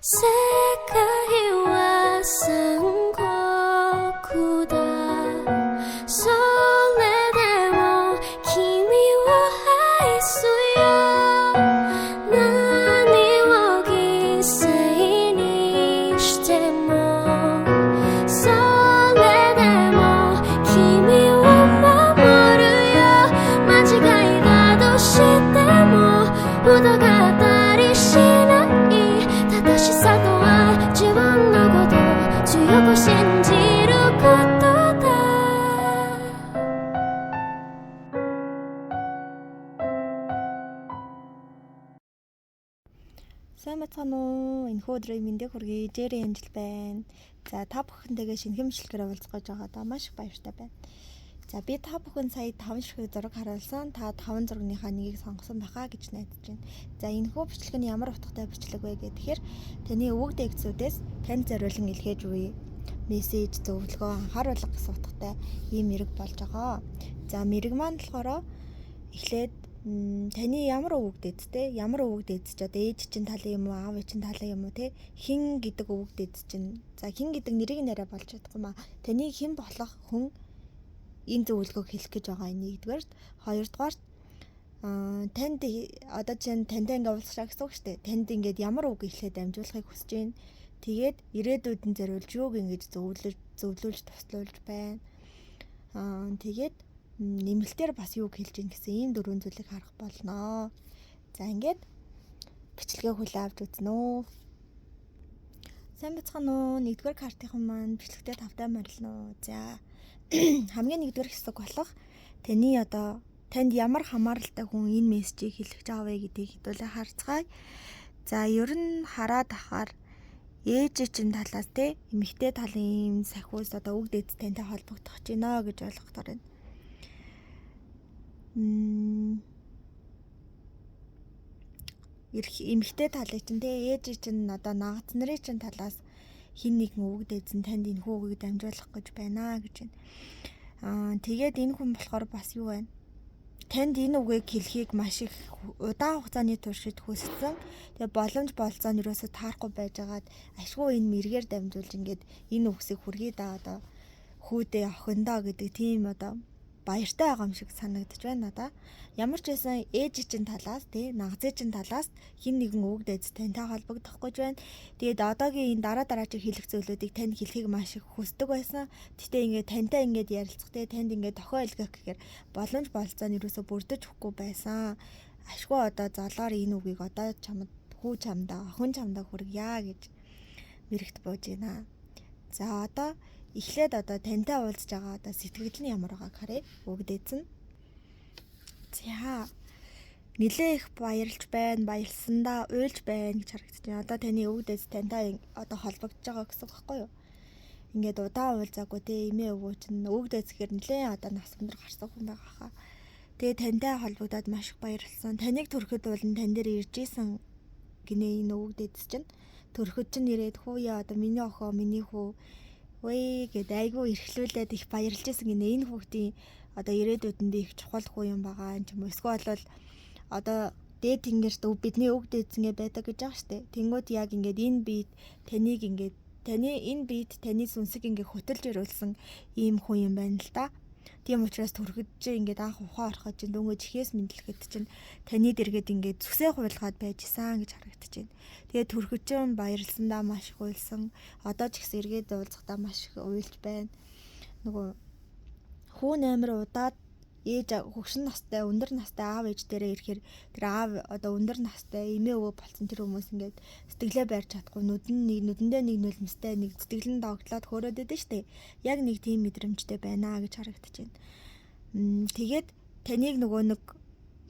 世界は残酷だ。それでも君を愛すよ。何を犠牲にしても、それでも君を守るよ。間違いだとしても疑ったりしない。正しさとは自分のこと強く信じることだ。 Сайн байцгаана уу? Энэхүү өдрийн мэндийг хүргэе. Jerry Angel байна. За, та бүхэнтэйгээ шинэхэн бичлэгээр уулзах гэж байгаадаа маш их баяртай байна. За, би та бүхэн сая 5 ширхэг зураг харуулсан. Та 5 зургийнхаа нэгийг сонгосон байхаа гэж найдаж байна. За, энэхүү бичлэг нь ямар утгатай бичлэг вэ гэхээр таны өвөг дээдсүүдээс танд зориулан илгээж буй мессеж, зөвлөгөө, анхааруулга гэсэн утгатай ийм мэрэг болж байгаа. За, мэрэг маань болохоор эхлээд таны ямар өвөг дээдтэй, ямар өвөг дээдс ч одоо ээж чинь талын юм уу, аав чинь талын юм уу те, хэн гэдэг өвөг дээдс чинь, за хэн гэдэг нэрийг нэрэ болж чадахгүй маа. Таны хэн болох хүн энэ зөвлөгөөг хэлэх гэж байгаа юм нэгдүгээрт. Хоёрдугаарт, танд одоо чинь тантай ингээ уулзах гэсэн үг шүү дээ. Танд ингээд ямар үг хэлээд дамжуулахыг хүсэж байна. Тэгээд ирээдүйд нь зориулж юуг ингэж зөвлөж туслуулж байна. Тэгээд нэмэлтээр бас юу хэлж ийн гэсэн ийм дөрвөн зүйлийг харах болно. За, ингээд бичлэгээ хүлээ авч үзнэ үү. Сайн байцгаана уу? Нэгдүгээр картынхан маань бичлэгтээ тавтай морилно. За, хамгийн нэгдүгээр хэсэг болох таны одоо танд ямар хамааралтай хүн энэ мессежийг хэлэх гэж байгаа вэ гэдгийг хэдүүлээ харцгаая. За, ер нь хараад ахаар ээж чинь талаас те, эмэгтэй талын ийм сахиус одоо өвөг дээдс тантай холбогдох гэж байна гэж ойлгохоор байна. Эмэгтэй талыг чинь те, ээж чинь одоо нагац нарын чинь талаас хин нэгэн өвөг дээдс нь танд энэ хүүгийг дамжуулах гэж байна гэж байна. Тэгээд энэ хүн болохоор бас юу вэ? Танд энэ үгийг хэлхийг маш их удаан хугацааны туршид хүссэн. Тэгээ боломж болцоо нь юусоо таарахгүй байжгаад ашгүй энэ мэргээр дамжуулж ингээд энэ үгсийг хүргэе да, одоо хүүдээ охиндоо гэдэг тийм одоо баяртай байгаа юм шиг санагдаж байна надаа. Ямар ч байсан ээж чинь талаас тий, нагзын чинь талаас хин нэгэн өвөг дээдс тантай холбогдох гэж байна. Тэгээд одоогийн энэ дараа дараагийн хэлэх зүйлүүдийг танд хэлхийг маш их хүсдэг байсан. Гэтэ ингээд тантай ингээд ярилцах тий, танд ингээд тохио илгээх гэхээр боломж болцоо нь юусоо бүрдэж өгөхгүй байсан. Ашгүй одоо золоор энэ үгийг одоо чамд хүү чамдаа охин чамдаа хүргье гэж мэрэгт бууж байна. За, одоо эхлээд одоо тантай уулзж байгаа одоо сэтгэл нь ямар байгааг харъя. Өвөг дээдс нь. За, нилээ их баярлж байна, баярлсандаа уйлж байна гэж харагдаж байна. Одоо таны өвөг дээдс тантай одоо холбогдож байгаа гэсэн үг байхгүй юу? Ингээд удаан уулзаагүй те, эмээ өвөө чинь өвөг дээдс гэхээр нилээ одоо нас өндөр гарсан хүн байгаа хаа. Тэгээ тантай холбогдоод маш их баярлсан. Таныг төрөхөд бол тань дээр ирж исэн гинэ энэ өвөг дээдс чинь. Төрөхөд чинь ирээд хүүя одоо миний охоо, миний хүү вэ гэд айгүй эрхлүүлээд их баярлж исэн гинэ. Энэ хүүхдийн одоо ирээдүйдэнд их чухал хүү юм байгаа юм ч юм уу. Эсвэл бол одоо дээд тэнгэрт бидний өвөг дээдс ингэ байдаг гэж байгаа штэ. Тэнгүүд яг ингээд энэ биед таныг ингээд таны энэ биед таны сүнсэг ингээ хөтөлж ирүүлсэн ийм хүн юм байна л да. Тийм учраас төрөхөд чи ингээд анх ухаан ороход чинь дөнгөж ихээс мэдлэхэд чинь таны дэргэд ингээд зүсээ хуйлгаад байж исэн гэж харагдаж байна. Тэгээд төрөхөд чинь баярлсандаа маш их уйлсан. Одоо ч гэсэн эргээд уулзахдаа маш их уйлж байна. Нөгөө хүүн амир удаад ээж хөгшин настай, өндөр настай аав ээж дээрээ ирэхээр тэр аав одоо өндөр настай эмээ өвөө болсон тэр хүмүүс ингээд сэтгэлээ барьж чадахгүй нүдэндээ нэг нулимстай нэг сэтгэл нь догтлоод хөөрөөд өгдөө штэ. Яг нэг тийм мэдрэмжтэй байна гэж харагдаж байна. Тэгээд таныг нөгөө нэг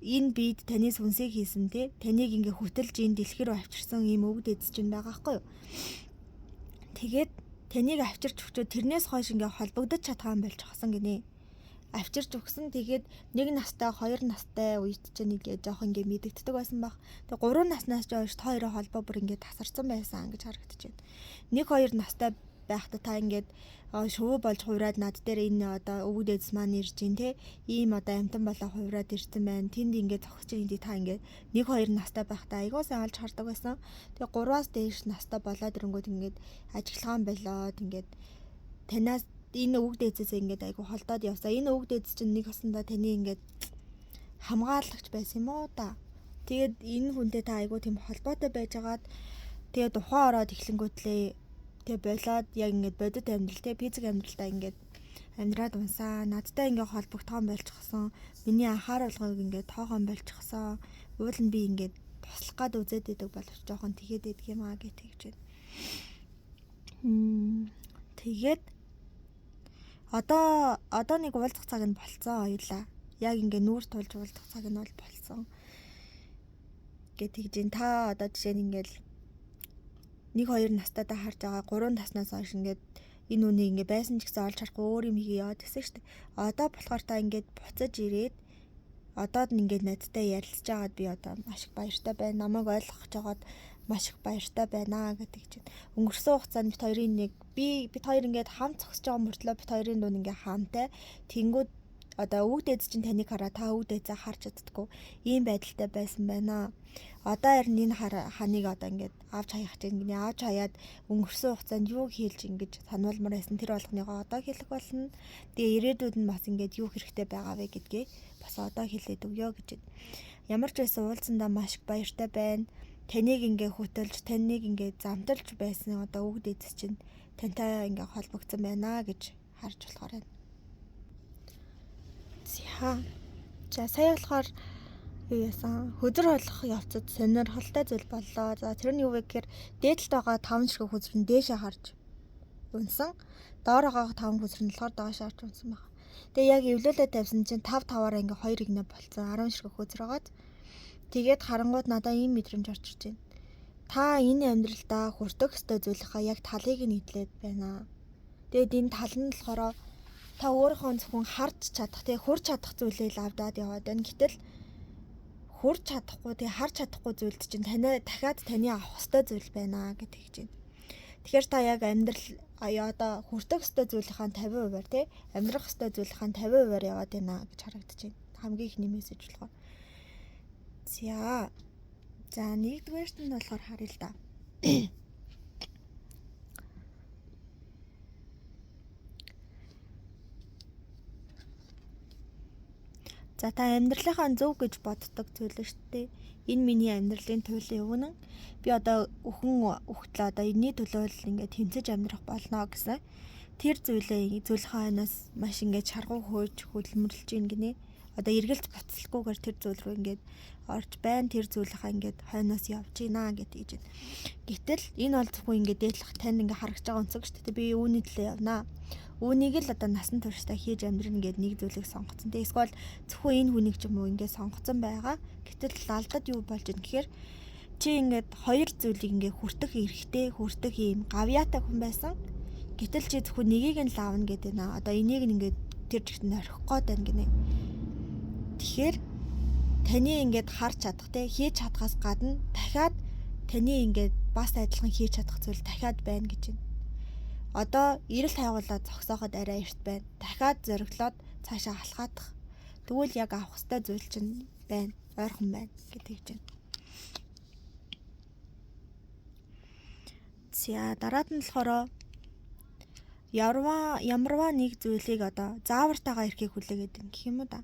энэ бид таны сүнсийг хийсэн те, таныг ингээ хөтөлж энэ дэлхий рүү авчирсан ийм өвөг дээдс чинь байгаа байхгүй юу? Тэгээд таныг авчирч өгчөө тэрнээс хойш ингээ холбогдож чадхаа болж хасан гинэ. Авчирч өгсөн. Тэгээд 1 настай, 2 настай үед чинь ингээ жоох ингээ мэдэгддэг байсан баг. Тэгээд 3 наснаас ч хойш та хоёрын холбоо бүр ингээ тасарсан байсан гэж харагдаж байна. 1 2 настай байхдаа та ингээд шувуу болж хувраад над дээр энэ одоо өвөг дээдс маань ирж гин те, ийм одоо амтан болоо хувраад ирсэн байна. Тэнд ингээд зогсож байгаа та ингээд 1 2 настай байхдаа айгуу сайн олж хардаг байсан. Тэгээ 3-аас дээш настай болоод ирэнгүүт ингээд ажиглагаан болоод ингээд танаас энэ өвөг дээдсээс ингээд айгуу холдоод явсан. Энэ өвөг дээдс чинь нэг осондоо таны ингээд хамгаалагч байсан юм уу да. Тэгээд энэ хүнтэй та айгуу тийм холбоотой байжгаад тэгээд ухаан ороод эхлэнгүүтлээ тэгээ болоод яг ингээд бодит амьдрал те, физик амьдралдаа ингээд амьдраад унсаа. Надтай ингээд холбогдохон болчихсон. Миний анхааруулгыг ингээд тоогоон болчихсон. Уул нь би ингээд туслах гад үзээд идэг боловч жоохон тэгээд идэг юм аа гэж тэгж байна. Тэгээд одоо нэг уулзах цаг нь болцсон хоёлаа. Яг ингээд нүүр тулж уулзах цаг нь бол болцсон гэж тэгж байна. Та одоо жишээ нь ингээд 1 2 настайдаа харж байгаа 3 наснаас хойш ингээд энэ үнийг ингээд байсан ч гэсэн олж харахгүй өөр юм хийгээ яваад гэсэн шүү дээ. Одоо болохоор та ингээд буцаж ирээд одоо нь ингээд надтай ярилцж байгаад би одоо маш их баяртай байна. Намайг ойлгох гэж байгаад маш их баяртай байна гэдэг чинь. Өнгөрсөн хугацаанд бит хоёрын нэг би бит хоёр ингээд хамт зогсож байгаа мөртлөө бит хоёрын дунд ингээд хаантай. Тэнгүүд одоо өвөг дээдс чинь таныг хараа та өвөг дээдсээ харж чаддаггүй ийм байдалтай байсан байна. Одоо харин энэ ханыг одоо ингээд авч хаях чинь гинэ, авч хаяад өнгөрсөн хугацаанд юу хийлж ингэж сануулмаар байсан тэр болгоныгоо одоо хэлэх болно. Тэгээ ирээдүйд нь бас ингээд юу хэрэгтэй байгаа вэ гэдгээ бас одоо хэлээд өгөө гэж. Ямар ч байсан уулзсандаа маш их баяртай байна. Таныг ингээ хөтөлж, таныг ингээ замталж байсан одоо өвөг дээдс чинь тантай ингээ холбогдсон байна гэж харж болохоор байна. За сая болохоор юу яасан? Хөзөр холох явцад сонирхолтой зүйл боллоо. За тэр нь юу вэ гэхээр дээдэлд байгаа 5 ширхэг хөзөр нь дээшээ харж унсан. Доор байгаа 5 хөзөр нь болохоор доош харж унсан байна. Тэгээ яг эвлүүлээ тавьсан чинь 5 5-аараа ингээ 2 игнэ болцсон. 10 ширхэг хөзөр байгаад. Тэгээд харангууд надаа ийм мэдрэмж орж ирж байна. Та энэ амьдралдаа хүртэх ёстой зүйлийнхаа яг талыг нь идлээд байна. Тэгээд энэ тал нь болохоор та өөрийнхөө зөвхөн харж чадах, тэгээ хурж чадах зүйлээ л авдаад яваад байна. Гэтэл хурж чадахгүй, тэгээ харж чадахгүй зүйлд чинь танай дахиад таны авах ёстой зүйл байна гэж тэгж байна. Тэгэхээр та яг амьдрал одоо хүртэх ёстой зүйлийнхаа 50%-аар тий амьдрах ёстой зүйлийнхаа 50%-аар яваад байна гэж харагдаж байна. Хамгийн ихний мессеж болохоор. За нэгдүгээрт нь болохоор харъя л да. За та амьдралынхаа зөв гэж боддог зүйл шүү дээ. Энэ миний амьдралын туйлын өвгөнэн. Би одоо өхөн үхтлээ одоо энэний төлөө л ингээд тэмцэж амьдрах болно гэсэн. Тэр зүйлээ зүйлийнхаа хойноос маш ингээд шаргуу хөөж хөдөлмөрлөж ийн гинэ. Одоо эргэлт буцалгүйгээр тэр зүйл рүү ингээд орж байна. Тэр зүйлийнхаа ингээд хойноос явж гинэ гэдэг гэж байна. Гэтэл энэ бол зөвхөн ингээд дээдлэх танд ингээд харагдаж байгаа өнцөг шүү дээ. Би үүний төлөө явнаа. Үүнийг л одоо насан туршдаа хийж амьдрна гэд нэг зүйлийг сонгоцсон. Тэгээ эсвэл зөвхөн энэ хүнийг ч юм уу ингээд сонгоцсон байгаа. Гэтэл лалдад юу болж ийн гэхээр чи ингээд хоёр зүйлийг ингээд хүртэх эрхтэй, хүртэх ийм гавьяатай хүн байсан. Гэтэл чи зөвхөн нэгийг нь лавна гэдэг нэ. Одоо энийг нь ингээд тэр чигт нь орхих гээд байна гинэ. Тэгэхээр таны ингээд харж чадах те хийж чадхаас гадна дахиад таны ингээд бас адилхан хийж чадах зүйл дахиад байна гэж байна. Одоо эрэл хайгуулаад зогсооход арай эрт байна. Дахиад зориглоод цаашаа алхаадах. Тэгвэл яг авах ёстой зүйл чинь байна. Ойрхон байна гэдэг чинь. За дараад нь болохоор ямарваа нэг зүйлийг одоо заавартайгаа ирэхийг хүлээгээд байна гэх юм уу да.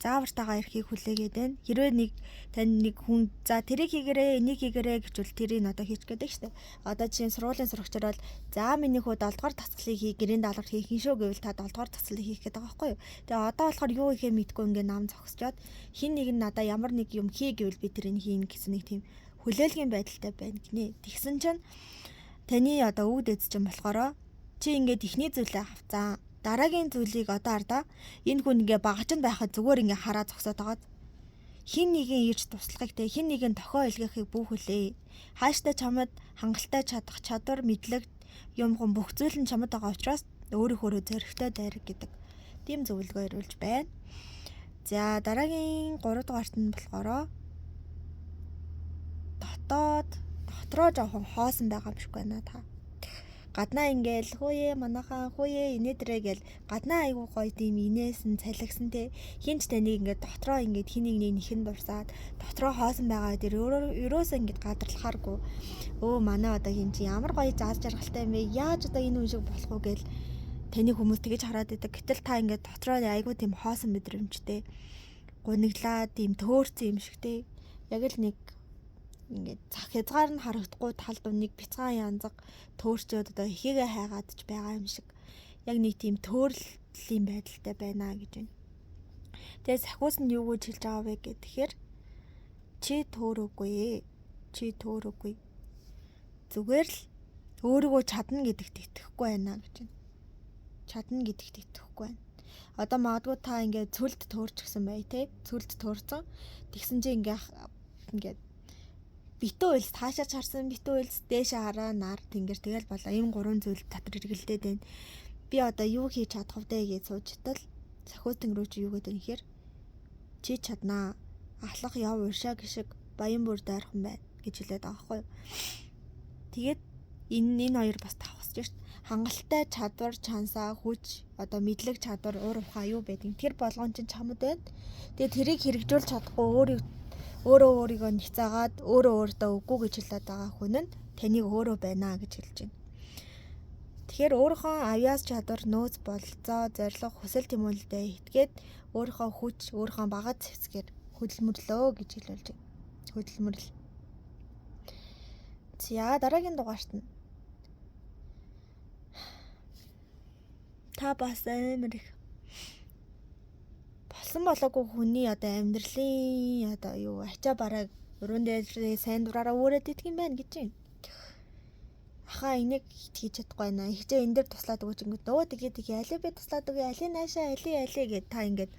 Заавартайгаа ирэхийг хүлээгээд байна. Хэрвээ нэг тань нэг хүн за тэрийг хийгэрээ, энийг хийгэрээ гэжвэл тэрийг одоо хийх гэдэг шүү дээ. Одоо жишээ нь сургуулийн сурагчаар бол за миний хүү 7 дугаар дасгалыг хий, гэрийн даалгавар хийх юм шүү гэвэл та 7 дугаар дасгалыг хийх гэдэг байгаа байхгүй юу? Тэгээ одоо болохоор юу хийхээ мэдэхгүй ингээ нам зогсчоод хин нэг нь надаа ямар нэг юм хий гэвэл би тэрийг хийнэ гэсэн нэг тийм хүлээлгийн байдалтай байна гинэ. Тэгсэн чинь таны одоо өвөг дээдс чинь болохоор чи ингээд ихний зүйлээ авцаа. Дараагийн зүйлийг одоо ардаа энэ хүн ингээ багажинд байхад зүгээр ингээ хараа зогсоод байгаа. Хин нэгэн ирж туслахыг те хин нэгэн тохио илгээхийг бүх хүлээ. Хааштай чамд хангалттай чадах чадвар мэдлэг юм гон бүх зүйл нь чамд байгаа учраас өөрийнхөөрөө зоригтой дайраг гэдэг тийм зөвлөгөө ирүүлж байна. За дараагийн 3 дугаарт нь болохоор дотроо жоохон хоосон байгаа юм шиг байна та. Гаднаа ингээл хөөе манайхаа хөөе инээдрээ гэл гаднаа айгуу гоё тийм инээсэн цалигсан те. Хинч таныг ингээд дотроо ингээд хин нэг нэг нэхэн дурсаад дотроо хоосон байгаа дээр ерөөсөө ингээд гадарлахааргүй. Өө манай одоо хин чи ямар гоё заас жаргалтай юм бэ? Яаж одоо энэ хүн шиг болох уу гэл таны хүмүүс тэгэж хараад идэг. Гэтэл та ингээд дотроо айгуу тийм хоосон мэдрэмжтэй гуниглаа тийм төөрцөн юм шиг те. Яг л нэг ингээд зах хязгаар нь харагдахгүй талд нэг бяцхан янзаг төөрчөөд одоо ихээгээ хайгаад ч байгаа юм шиг. Яг нэг тийм төөрлийн байдалтай байна гэж байна. Тэгээ сахиус нь юу гэж хэлж байгаа вэ гэхээр чи төөрөөгүй. Чи төөрөөгүй. Зүгээр л өөрийгөө чадна гэдэгт итгэхгүй байна гэж байна. Чадна гэдэгт итгэхгүй байна. Одоо магадгүй та ингээд цөлд төөрчихсэн бай те. Цөлд төөрцөн. Тэгсэн чи ингээд битүү уйлс таашаа чарсан битүү уйлс дээшээ хараа нар тэнгэр тэгэл болоо. Энэ гурван зүйл дотор эргэлдээд байна. Би одоо юу хийж чадах вэ гэж сууж итал сахиус тэнгэр чи юу гэдэг нэхэр чи чаднаа. Алхах яв уршаа гişиг баян бүр дайрхан байна гэж хэлээд байгаа байхгүй юу. Тэгээд энэ хоёр бас давхсаж шít. Хангалттай чадвар, чансаа, хүч, одоо мэдлэг чадвар, ур ухаан юу байдгийг тэр болгон чинь чамд байна. Тэгээд тэрийг хэрэгжүүлж чадахгүй өөрөө өөрийгөө няцаагаад өөрөө өөртөө үгүй гэж хэлээд байгаа хүн нь таныг өөрөө байна гэж хэлж байна. Тэгэхээр өөрийнхөө авьяас чадвар, нөөц, бололцоо, зорилго, хүсэл тэмүүлэлдээ итгээд өөрийнхөө хүч, өөрийнхөө багад зэвсгээр хөдөлмөрлөө гэж хэлүүлж байна. Хөдөлмөрлөл. За дараагийн дугаарт нь та бас амар их болсон болоогүй хүний одоо амьдралын одоо юу ачаа барааг өрөөнд дээр сайн дураараа өөрөөд идэх юм байна гэж юм. Ахаа энийг хийж чадахгүй байна. Ихчээ энэ дээр туслаад өгөөч ингээд нөгөө тэгээ тэгээ алийг би туслаад өгье, алийг наашаа, алийг алийг гэд та ингээд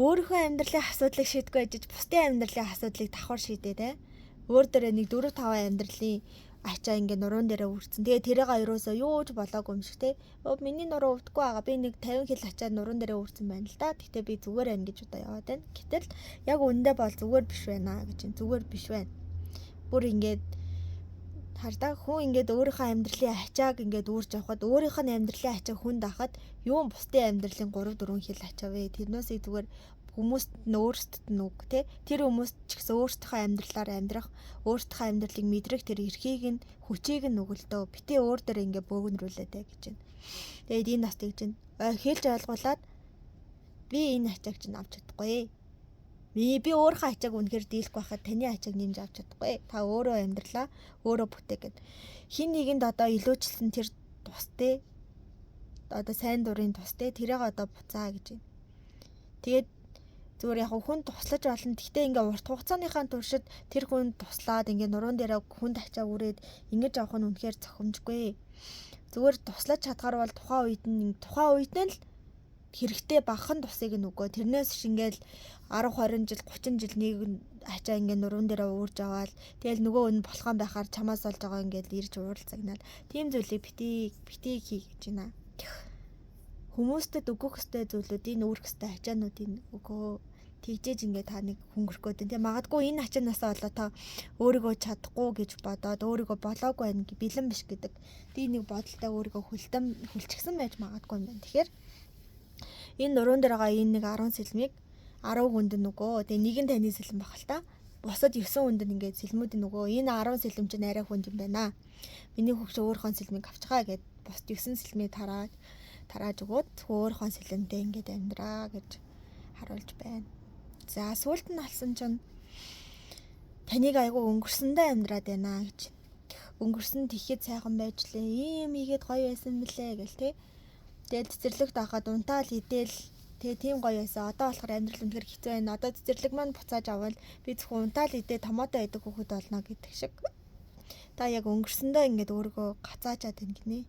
өөрийнхөө амьдралын асуудлыг шийдэхгүй ажиж бусдын амьдралын асуудлыг давхар шийдээ те. Өөр дээрээ нэг 4 5 амьдралын ачаа ингээ нуруунд дээрээ үрцэн. Тэгээ тэрийг ерөөсөө юу ч болоогүй юм шиг те. Өө миний нуруу өвдөхгүй байгаа. Би нэг 50 хил ачаа нуруунд дээрээ үрцэн байна л да. Гэхдээ би зүгээр байна гэж удаа яваад байна. Гэтэл яг үнэндээ бол зүгээр биш байна гэж чинь зүгээр биш байна. Бүр ингээд хардаа хүн ингээд өөрийнхөө амьдралын ачааг ингээд үүрч явхад өөрийнх нь амьдралын ачаа хүнд ахад юун бусдын амьдралын 3 4 хил ачаа вэ? Тэрнээсээ зүгээр хүмүүст нь өөрсдөд нь үг те. Тэр хүмүүст ч гэсэн өөрсдийнхөө амьдралаар амьдрах, өөрсдийнхөө амьдралыг мэдрэх тэр эрхийг нь, хүчийг нь өгөлдөө. Битээ өөр дээр ингээ бөөгнөрүүлээд бай гэж байна. Тэгээд энэ бас тэгж байна. Хэлж ойлгуулад би энэ ачааг чинь авч чадахгүй. Би өөрийнхөө ачааг үнэхээр дийлэхгүй байхад таны ачааг нэмж авч чадахгүй. Та өөрөө амьдралаа өөрөө бүтээ гэд. Хин нэгэнд одоо илүүчилсэн тэр тустэй одоо сайн дурын тустэй тэрийг одоо буцаа гэж байна. Тэгээд зүгээр яг хүн туслаж болно. Гэхдээ ингээ урт хугацааныхаа туршид тэр хүн туслаад ингээ нуруунд дээрээ хүнд ачаа үрээд ингэж авах нь үнэхээр зохимжгүй. Зүгээр туслаж чадгаар бол тухайн үед нь л хэрэгтэй багахан тусыг нь өгөө. Тэрнээс ш ингээл 10 20 жил 30 жил нэг ачаа ингээ нуруунд дээрээ уурж аваад тэгэл нөгөө өн болохон байхаар чамаас олж байгаа ингээл ирж уурал загнаал. Тийм зүйлийг битгий хий гэж байна. Хүмүүстэд өгөх ёстой зүйлүүдийг үүрэх ёстой ачаануудыг өгөө. Тэгжээж ингээ та нэг хөнгөрөх гээд. Тэгээ магадгүй энэ ачаанаасаа болоо та өөрийгөө чадахгүй гэж бодоод өөрийгөө болоогүй байна бэлэн биш гэдэг. Тийм нэг бодолтой өөрийгөө хүлчихсэн байж магадгүй юм байна. Тэгэхээр энэ нуруунд дээр байгаа энэ нэг 10 сэлмийг 10 хүнд нь өгөө. Тэгээ нэг нь таны сэлэм баг л та. Бусад 9 хүнд нь ингээд сэлмүүдийн өгөө. Энэ 10 сэлэм чинь арай хүнд юм байна. Миний хөвгч өөрийнхөө сэлмийг авчгаа гэд бусад 9 сэлмийг тарааж өгөөд өөрийнхөө сэлэмтэй ингээд амьдраа гэж харуулж байна. За сүүлд нь алсан чинь таныг айгу өнгөрсөндөө амьдраад байна гэж. Өнгөрсөн тэгэхэд сайхан байж лээ. Ийм игээд гоё байсан мөлий гэл те. Тэгэл цэцэрлэгт байхад унтаал идээл тэгээ тийм гоё байсан. Одоо болохоор амьдрал үнэхээр хэцүү байна. Одоо цэцэрлэг маань буцааж авал би зөвхөн унтаал идээ томото идэх хүүхэд болно гэдэг шиг. Та яг өнгөрсөндөө ингээд өөрийгөө гацаачаад байна гинэ.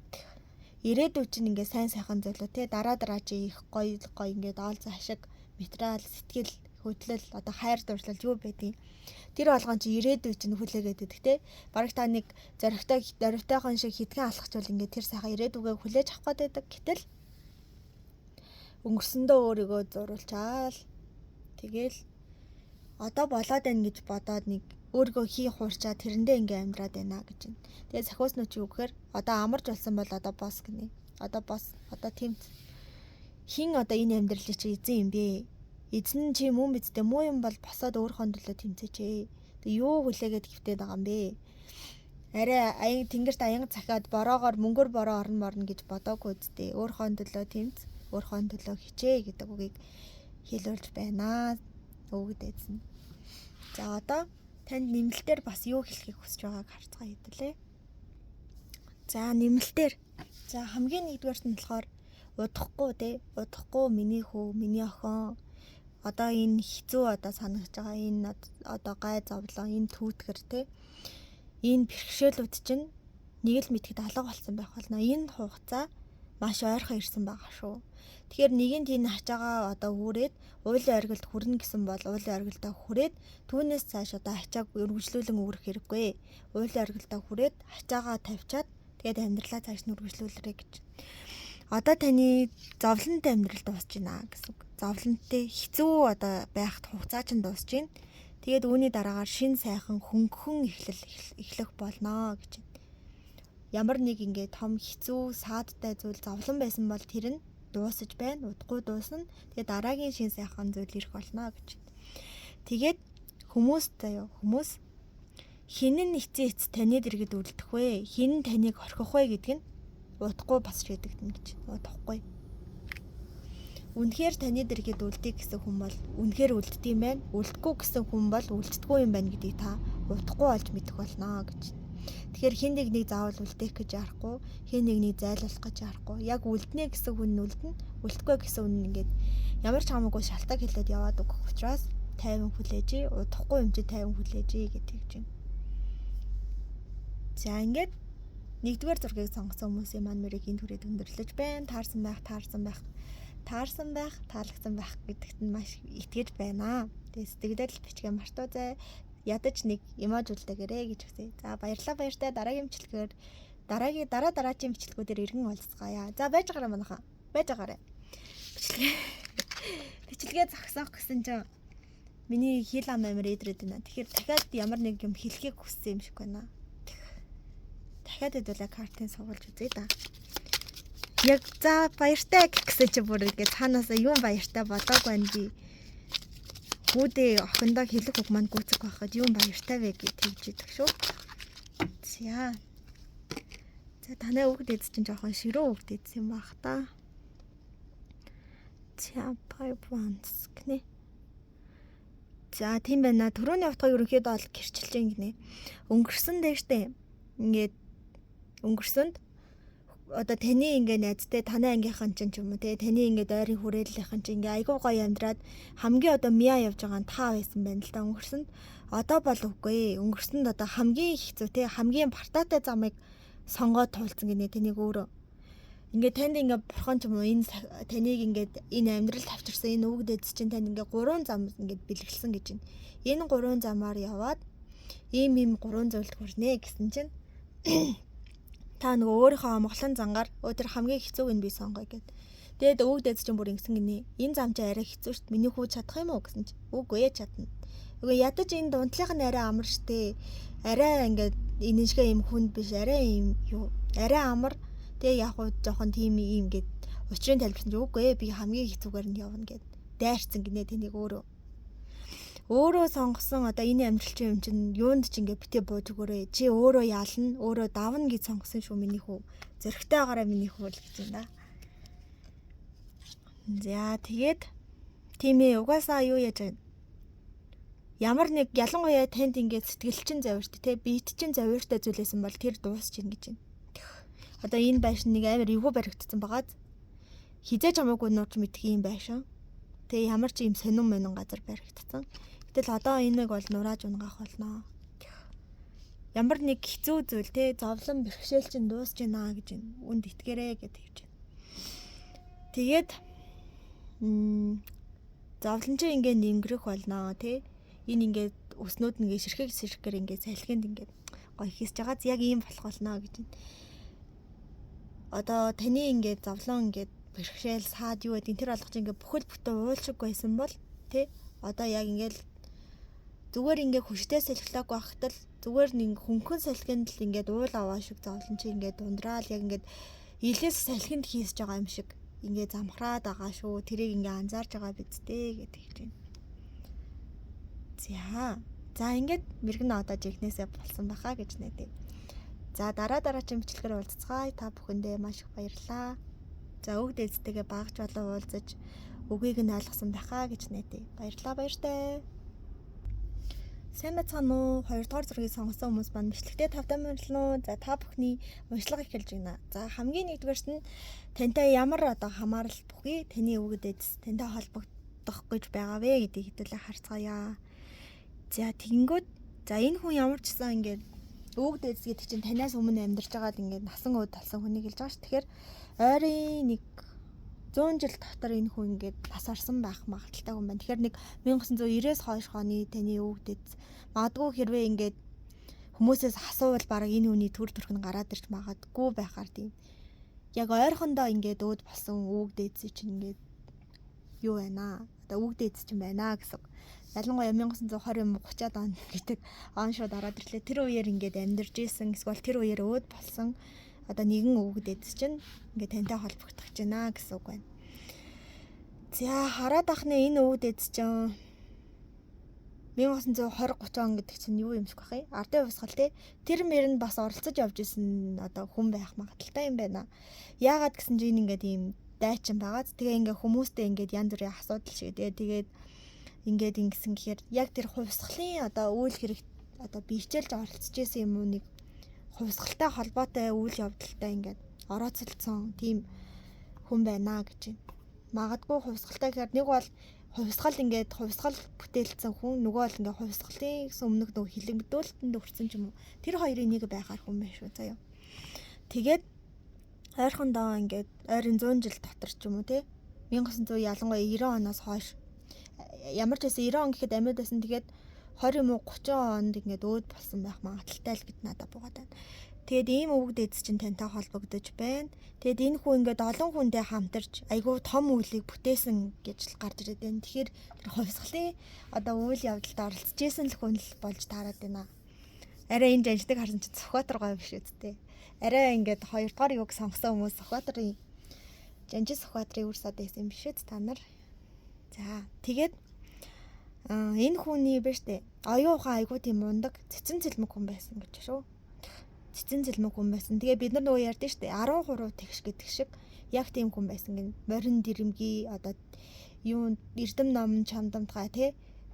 Ирээдүйд чинь ингээд сайн сайхан зүйлүү те дараа дараа чи их гоё гоё ингээд оол зашиг материал сэтгэл хөдлөл одоо хайр дурлал юу байдгийг тэр болгон чи ирээдүй чинь хүлээгээд идэх те. Бараг та нэг зоригтой дөрвтойхон шиг хитгэн алхачвал ингээд тэр сайхан ирээдүгээ хүлээж авах гээд байдаг. Гэтэл өнгөрсөндөө өөрийгөө зуруулчаал. Тэгэл одоо болоод байна гэж бодоод нэг Өөрийгөө хий хуурчаа тэрэндээ ингээ амьдраад байна гэж байна. Тэгээ сахиуснууд чи юу гэхээр одоо амарч болсон бол одоо бос гинэ. Одоо бос, одоо тэмц. Хин одоо энэ амьдралыг чи эзэн юм бэ? Эзэн чи мөн биз дээ, муу юм бол босоод өөрийнхөө төлөө тэмцээч ээ. Тэг юу хүлээгээд гівтээд байгаа юм бэ? Арай аян тэнгэрт аян захиад бороогоор мөнгөөр бороо орно морно гэж бодоогүй үсттэй. Өөрийнхөө төлөө тэмц, өөрийнхөө төлөө хичээ гэдэг үгийг хэлүүлж байна. Өвөг дээдсэн. За одоо танд нэмэлтээр бас юу хэлэхийг хүсэж байгааг харцгаа хэдүүлээ. За нэмэлтээр. За хамгийн нэгдүгээрт нь болохоор удахгүй те, удахгүй миний хүү, миний охин одоо энэ хэцүү одоо санагдж байгаа энэ одоо гай зовлон, энэ түүтгэр те, энэ бэрхшээлүүд чинь нэг л мэтгэд алга болсон байх болно. Энэ хугацаа маш ойрхон ирсэн байгаа шүү. Тэгэхээр нэгэнт энэ ачаагаа одоо үүрээд уулын оргилд хүрнэ гэсэн бол уулын оргилдоо хүрээд түүнээс цааш одоо ачааг өргөжлүүлэн үүрэх хэрэггүй. Уулын оргилдоо хүрээд ачаагаа тавьчаад тэгээд амьдралаа цааш нь өргөжлүүлэрэй гэж. Одоо таны зовлонтой амьдрал дуусч байна гэсэн үг. Зовлонтой хэцүү одоо байхад хугацаа чинь дуусч байна. Тэгээд үүний дараагаар шин сайхан хөнгөн эхлэл эхлэх болно гэж байна. Ямар нэг ингээд том хэцүү саадтай зүйл зовлон байсан бол тэр нь дуусаж байна. Удахгүй дуусна. Тэгээд дараагийн шин сайхан зүйл ирэх болно гэж. Тэгээд хүмүүс заяа хүмүүс хин нь эцсийн эц таны дэргэд үлдэх вэ? Хин нь таныг орхих вэ гэдг нь удахгүй бас шийдэгдэнэ гэж. Удахгүй. Үнэхээр таны дэргэд үлдээ гэсэн хүн бол үнэхээр үлддэг юм байна. Үлдэхгүй гэсэн хүн бол үлддэггүй юм байна гэдгийг та удахгүй олж мэдэх болно гэж. Тэгэхээр хэн нэгнийг заавал үлдээх гэж яарахгүй, хэн нэгнийг зайлуулах гэж яарахгүй. Яг үлднэ гэсэн хүн нь үлдэнэ, үлдэхгүй гэсэн хүн нь ингээд ямар ч хамаагүй шалтгаан хэлээд яваад өгөх учраас тайван хүлээж, удахгүй юм чи тайван хүлээж гэдэг чинь. За ингээд нэгдүгээр зургийг сонгосон хүмүүсийн маань мөрийг энэ түрээд өндөрлөж байна. Таарсан байх, таарсан байх, таарсан байх, таалагдсан байх гэдэгт нь маш итгэж байна. Тэгээ сэтгэлдээ л бичгээ мартуу зай. Ядаж нэг эможи үлдээгээрэй гэж хүсье. За баярлалаа, баяртай. Дараагийн бичлэгээр дараагийн дараа дараагийн бичлэгүүдээр иргэн уулзцгаая. За байж байгаарай манайхаа. Байж байгаарай. Бичлэгээ зогсоох гэсэн чинь миний хэл ам амир идрээд байна. Тэгэхээр дахиад ямар нэг юм хэлхийг хүссэн юм шиг байна. Дахиад хэдүүлээ картын суулж үзье да. Яг за баяртай гэсэн чи бүр ингээд цаанаасаа юм баяртай бодоог байна би. Хүүдээ охиндоо хэлэх үг маань гүйцэх байхад юм баяртай вэ гэж тэгж идэг шүү. За. За танай үг дэз чинь жоохон ширүүн үг дэз юм бах та. За five ones гинэ. За тийм байна. Төрөний утга ерөнхийдөө бол гэрчилж гин гинэ. Өнгөрсөн дээр штэ. Ингээд өнгөрсөнд одоо таны ингээ найзтай танай ангийнхан чинь ч юм уу те таны ингээ дойрын хүрээллийнхэн чинь ингээ айгуу гоё амьдраад хамгийн одоо миа явж байгаа нь та байсан байна л да өнгөрсөнд. Одоо бол үгүй. Өнгөрсөнд одоо хамгийн хэцүү те хамгийн бартаатай замыг сонгоод туулсан гинэ таныг өөрөө. Ингээ танд ингээ бурхан ч юм уу энэ таныг ингээд энэ амьдрал тавчирсан энэ өвөг дээдс чинь танд ингээ гурван зам ингээд бэлгэлсэн гэж байна. Энэ гурван замаар яваад ийм ийм гурван зүйлд хүрнэ гэсэн чинь та нөгөө өөрийнхөө амгалан зангаар өө тэр хамгийн хэцүүг нь би сонгоё гэд. Тэгээд өвөг дээдс чинь бүр ингэсэн гинэ. Энэ зам чи арай хэцүү шт. Миний хүү чадах юм уу гэсэн чи. Үгүй ээ чадна. Үгүй ядаж энэ дундлынх нь арай амар штэ. Арай ингээд энэ шигэ юм хүнд биш арай юм юу. Арай амар. Тэгээ яг уу жоохон тийм юм гээд учрын тайлбарсан чи үгүй ээ би хамгийн хэцүүгээр нь явна гэд. Дайрцсан гинэ тэнийг өөрөө. Өөрөө сонгосон одоо энэ амьдрал чинь юм чинь юунд ч ингээ битээ бууж өгөөрэй. Чи өөрөө ялна, өөрөө давна гэж сонгосон шүү миний хүү. Зөрөгтэй байгаарай миний хүү л гэж юм да. За тэгээд тийм ээ угаасаа юу яаж вэ? Ямар нэг ялангуяа танд ингээд сэтгэл чинь завирт те биет чинь завиртай зүйлээсэн бол тэр дуусч ийн гэж байна. Одоо энэ байшин нэг амар эвгүй баригдсан байгааз хизээж хамаагүй нууж мэдх юм байшин. Тэгээ ямар ч юм сонин монин газар баригдсан. Гэтэл одоо энийг бол нурааж унгаах болно. Ямар нэг хэцүү зүйл те зовлон бэрхшээл чинь дуусч байна гэж байна. Үнд итгэрэй гэж хэлж байна. Тэгээд зовлон чинь ингээ нэмгэрэх болно те. Энэ ингээд өснүүд ингээ ширхэг ширхгээр ингээ салхинд ингээ гоё хийсэж байгааз яг ийм болох болно гэж байна. Одоо таны ингээд зовлон ингээд бэрхшээл саад юу гэдэг тэр болгож ингээ бүхэл бүтэн уул шиг байсан бол тэ одоо яг ингээл Зүгээр ингээ хүчтэй салхилаагүй байхад л зүгээр нэг хөнгөн салхинд л ингээд уул аваа шиг зовлон чи ингээд дундраал яг ингээд илээс салхинд хийсэж байгаа юм шиг ингээд замхраад байгаа шүү. Тэрийг ингээ анзаарж байгаа биз дээ гэдэг хэлж байна. За. За ингээд мэрэгэн одоо жихнээсээ болсон баха гэж найдаа. За дараа дараагийн бичлэгээр уулзцгаая. Та бүхэндээ маш их баярлалаа. За өг дээдтэйгээ багж болон уулзаж үгийг нь ойлгосон байхаа гэж найдаа. Баярлалаа, баяртай. Сайн байцгаана уу? 2 дугаар зургийг сонгосон хүмүүс маань бичлэгтээ тавтай морилно уу? За та бүхний уншлага эхэлж байна. За хамгийн нэгдүгээрт нь тантай ямар одоо хамаарал бүхий таны өвөг дээдс тантай холбогдох гэж байгаа вэ гэдгийг хэдүүлээ харцгаая. За тэгэнгүүт за энэ хүн ямар ч гэсэн ингээд өвөг дээдс гэдэг чинь танаас өмнө амьдарч байгаад ингээд насан ууд талсан хүнийг хэлж байгаа ш. Тэгэхээр ойрын нэг 100 жил дотор энэ хүн ингээд нас орсон байх магадaltaй хүн байна. Тэгэхээр нэг 1990-ээс хойш хооны таны өвөг дээдс магадгүй хэрвээ ингээд хүмүүсээс асуувал бараг энэ хүний төр төрх нь гараад ирж магадгүй байхаар тийм. Яг ойрхондоо ингээд өөд болсон өвөг дээдс чинь ингээд юу байна? Одоо өвөг дээдс чинь байна гэсэн. Ялангуяа 1920 юм 30-аад он гэдэг он шууд ороод ирлээ. Тэр үеэр ингээд амьдарч исэн эсвэл тэр үеэр өөд болсон одоо нэгэн өвөг дээдс чинь ингээд тантай холбогдох гэж байна гэсэн үг байна. За хараад ахны энэ өвөг дээдс чинь 1920 30 он гэдэг чинь юу юм шиг байх юм? Ардын хувьсгал те. Тэр мөр нь бас оролцож явж исэн одоо хүн байх магадaltaй юм байна. Яагаад гэсэн чинь энэ ингээд ийм дайчин байгаад тэгээ ингээ хүмүүстэй ингээд янз бүрийн асуудал шиг тэгээд ингээд ингэсэн гэхээр яг тэр хувьсгалын одоо үйл хэрэг одоо биечээлж оролцож исэн юм уу нэг хувьсгалтай холбоотой үйл явдалтай ингээд орооцолцсон тийм хүн байна гэж байна. Магадгүй хувьсгалтай гэхээр нэг бол хувьсгал ингээд хувьсгал бүтээлцсэн хүн, нөгөө бол ингээд хувьсгалын гэсэн өмнөх нөгөө хилэгдүүлэлтэнд өртсөн ч юм уу. Тэр хоёрын нэг байхаар хүн байх шүү заяа. Тэгээд ойрхондоо ингээд ойрын 100 жил дотор ч юм уу те 1900 ялангуяа 90 оноос хойш ямар ч байсан 90 он гэхэд амьд байсан. Тэгээд 20 юм уу 30 онд ингээд өөд болсон байх магадaltaй л гэд надад буугаад байна. Тэгээд ийм өвөг дээдс чинь тантай холбогдож байна. Тэгээд энэ хүн ингээд олон хүнтэй хамтарч айгүй том үйлийг бүтээсэн гэж л гарч ирээд байна. Тэгэхээр тэр хувьсгалын одоо үйл явдалд оролцож исэн л хүн л болж таарад байна. Арай энэ жанждаг харсан чинь Сүхбаатар гоё биш үсттэй. Арай ингээд хоёрдугаар юг сонгосон хүмүүс Сүхбаатарын Жанжин Сүхбаатарын үр сад байсан юм биш үү та нар. За тэгээд энэ хүний биш үү? Оюун ухаан айгүй тийм мундаг, цэцэн цэлмэг хүн байсан гэж шүү. Цэцэн цэлмэг хүн байсан. Тэгээ бид нар нөгөө ярьдэн шүү дээ. 13 тэгш гэдэг шиг яг тийм хүн байсан гин. Морин дэрэмгий одоо юу эрдэм ном чамдамтгай те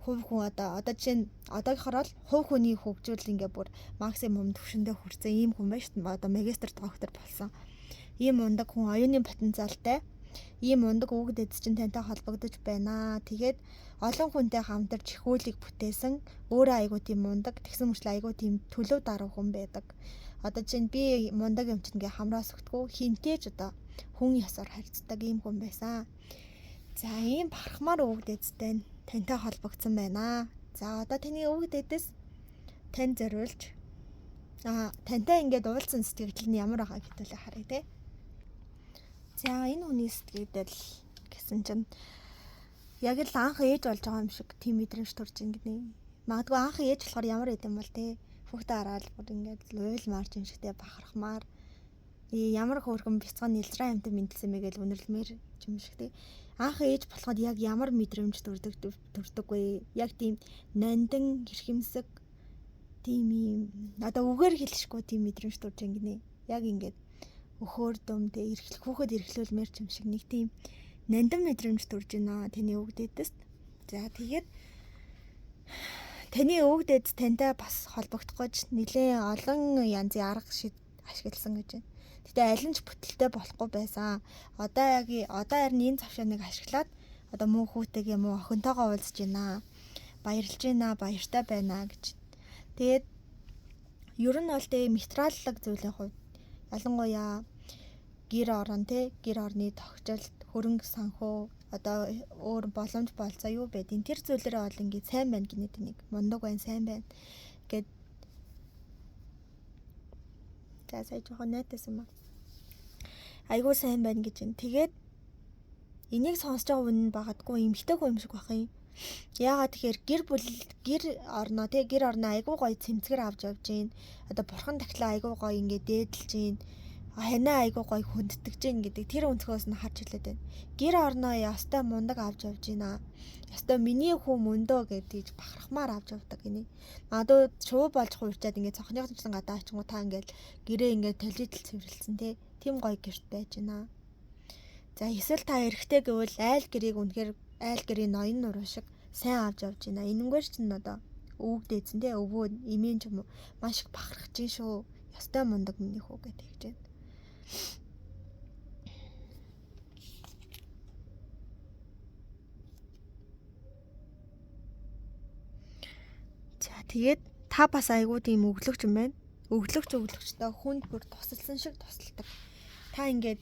хувь хүн одоо жишээ нь одоогийнхоор бол хувь хүний хөгжүүл ингээ бүр максимум түвшиндээ хүрсэн ийм хүн байна шүү дээ. Одоо магистр доктор болсон. Ийм мундаг хүн оюуны потенциалтай ийм мундаг өвөг дээдс чинь тантай холбогдож байна. Тэгээд олон хүнтэй хамтарч их үйлийг бүтээсэн өөрөө айгуу тийм мундаг тэгсэн мөрчлөө айгуу тийм төлөв даруй хүн байдаг. Одоо чинь би мундаг юм чинь ингээ хамраас өгдгүү хинтээ ч одоо хүн ёсоор харьцдаг ийм хүн байсан. За ийм бахархмаар өвөг дээдстэй тантай холбогдсон байна. За одоо таны өвөг дээдэс тань зориулж тантай ингээд уулзсан сэтгэл нь ямар байгаа гэдүүлээ харъя те. За энэ хүний сэтгэгдэл гэсэн чинь яг л анх ээж болж байгаа юм шиг тийм мэдрэмж төрж ин гинэ. Магадгүй анх ээж болохоор ямар байд юм бол те. Хүүхдээ хараад бүр ингээд уйлмаар юм шигтэй бахархмаар ямар хөөрхөн бяцхан нэлзраа амтан мэдлсэн мэ гэж үнэрлэмээр юм шиг те. Анх ээж болоход яг ямар мэдрэмж төрдөг вэ? Яг тийм нандин хэрхэмсэг тийм юм одоо үгээр хэлшгүй тийм мэдрэмж төрж ин гинэ. Яг ингээд өхөөр дөм тэ эрхлэх хүүхэд эрхлүүлмээр ч юм шиг нэг тийм нандин мэдрэмж төрж байна таны өвөг дээдэс. За тэгээд таны өвөг дээдэс тантай бас холбогдох гэж нэлээд олон янзын арга шид ашигласан гэж байна. Гэтэ аль нь ч бүтэлтэй болохгүй байсан. Одоо яг одоо харин энэ завшааныг ашиглаад одоо мөн хүүтэйгээ мөн охинтойгоо уулзж байна. Баярлж байна, баяртай байна гэж. Тэгээд ер нь бол тэгээ материаллык зүйлийн хувьд ялангуяа гэр орон те гэр орны тогтчлт хөрөнгө санхүү одоо өөр боломж болцоо юу байдیں۔ Тэр зүйлээрээ бол ингээд сайн байна гинэ тэнийг. Мундаг байна, сайн байна гэд. За сая жоохон найтайсан ба. Айгуу сайн байна гэж байна. Тэгээд энийг сонсож байгаа хүн нь багадгүй эмэгтэй хүн юм шиг байх юм. Яагаад тэгэхээр гэр бүл гэр орноо тий гэр орноо айгүй гоё цэмцгэр авч явж гин. Одоо бурхан дахлаа айгүй гоё ингээд дээдэлж гин. Ханаа айгүй гоё хүндэтгэж гин гэдэг тэр өнцгөөс нь харж хэлээд байна. Гэр орноо ёстой мундаг авч явж гинэ. Ёстой миний хүү мөндөө гэж бахархмаар авч явдаг гинэ. Магадгүй шувуу болж хуурчаад ингээд цонхныхын гадаа очингуу та ингээд гэрээ ингээд толидл цэвэрлсэн тий. Тим гоё гэрт байж гинэ. За эсвэл та эрэгтэй гэвэл айл гэрийг үнэхээр айл гэрийн ноён нуруу шиг сайн авч явж байна. Энэнгээр чинь одоо өвөг дээдсэн те өвөө эмээн ч юм уу маш их бахархаж гин шүү. Ёстой мундаг миний хүү гэж тэгж байна. За тэгээд та бас айгүй тийм өглөгч юм байна. Өглөгч өглөгчдөө хүнд бүр тусалсан шиг тусалдаг. Та ингээд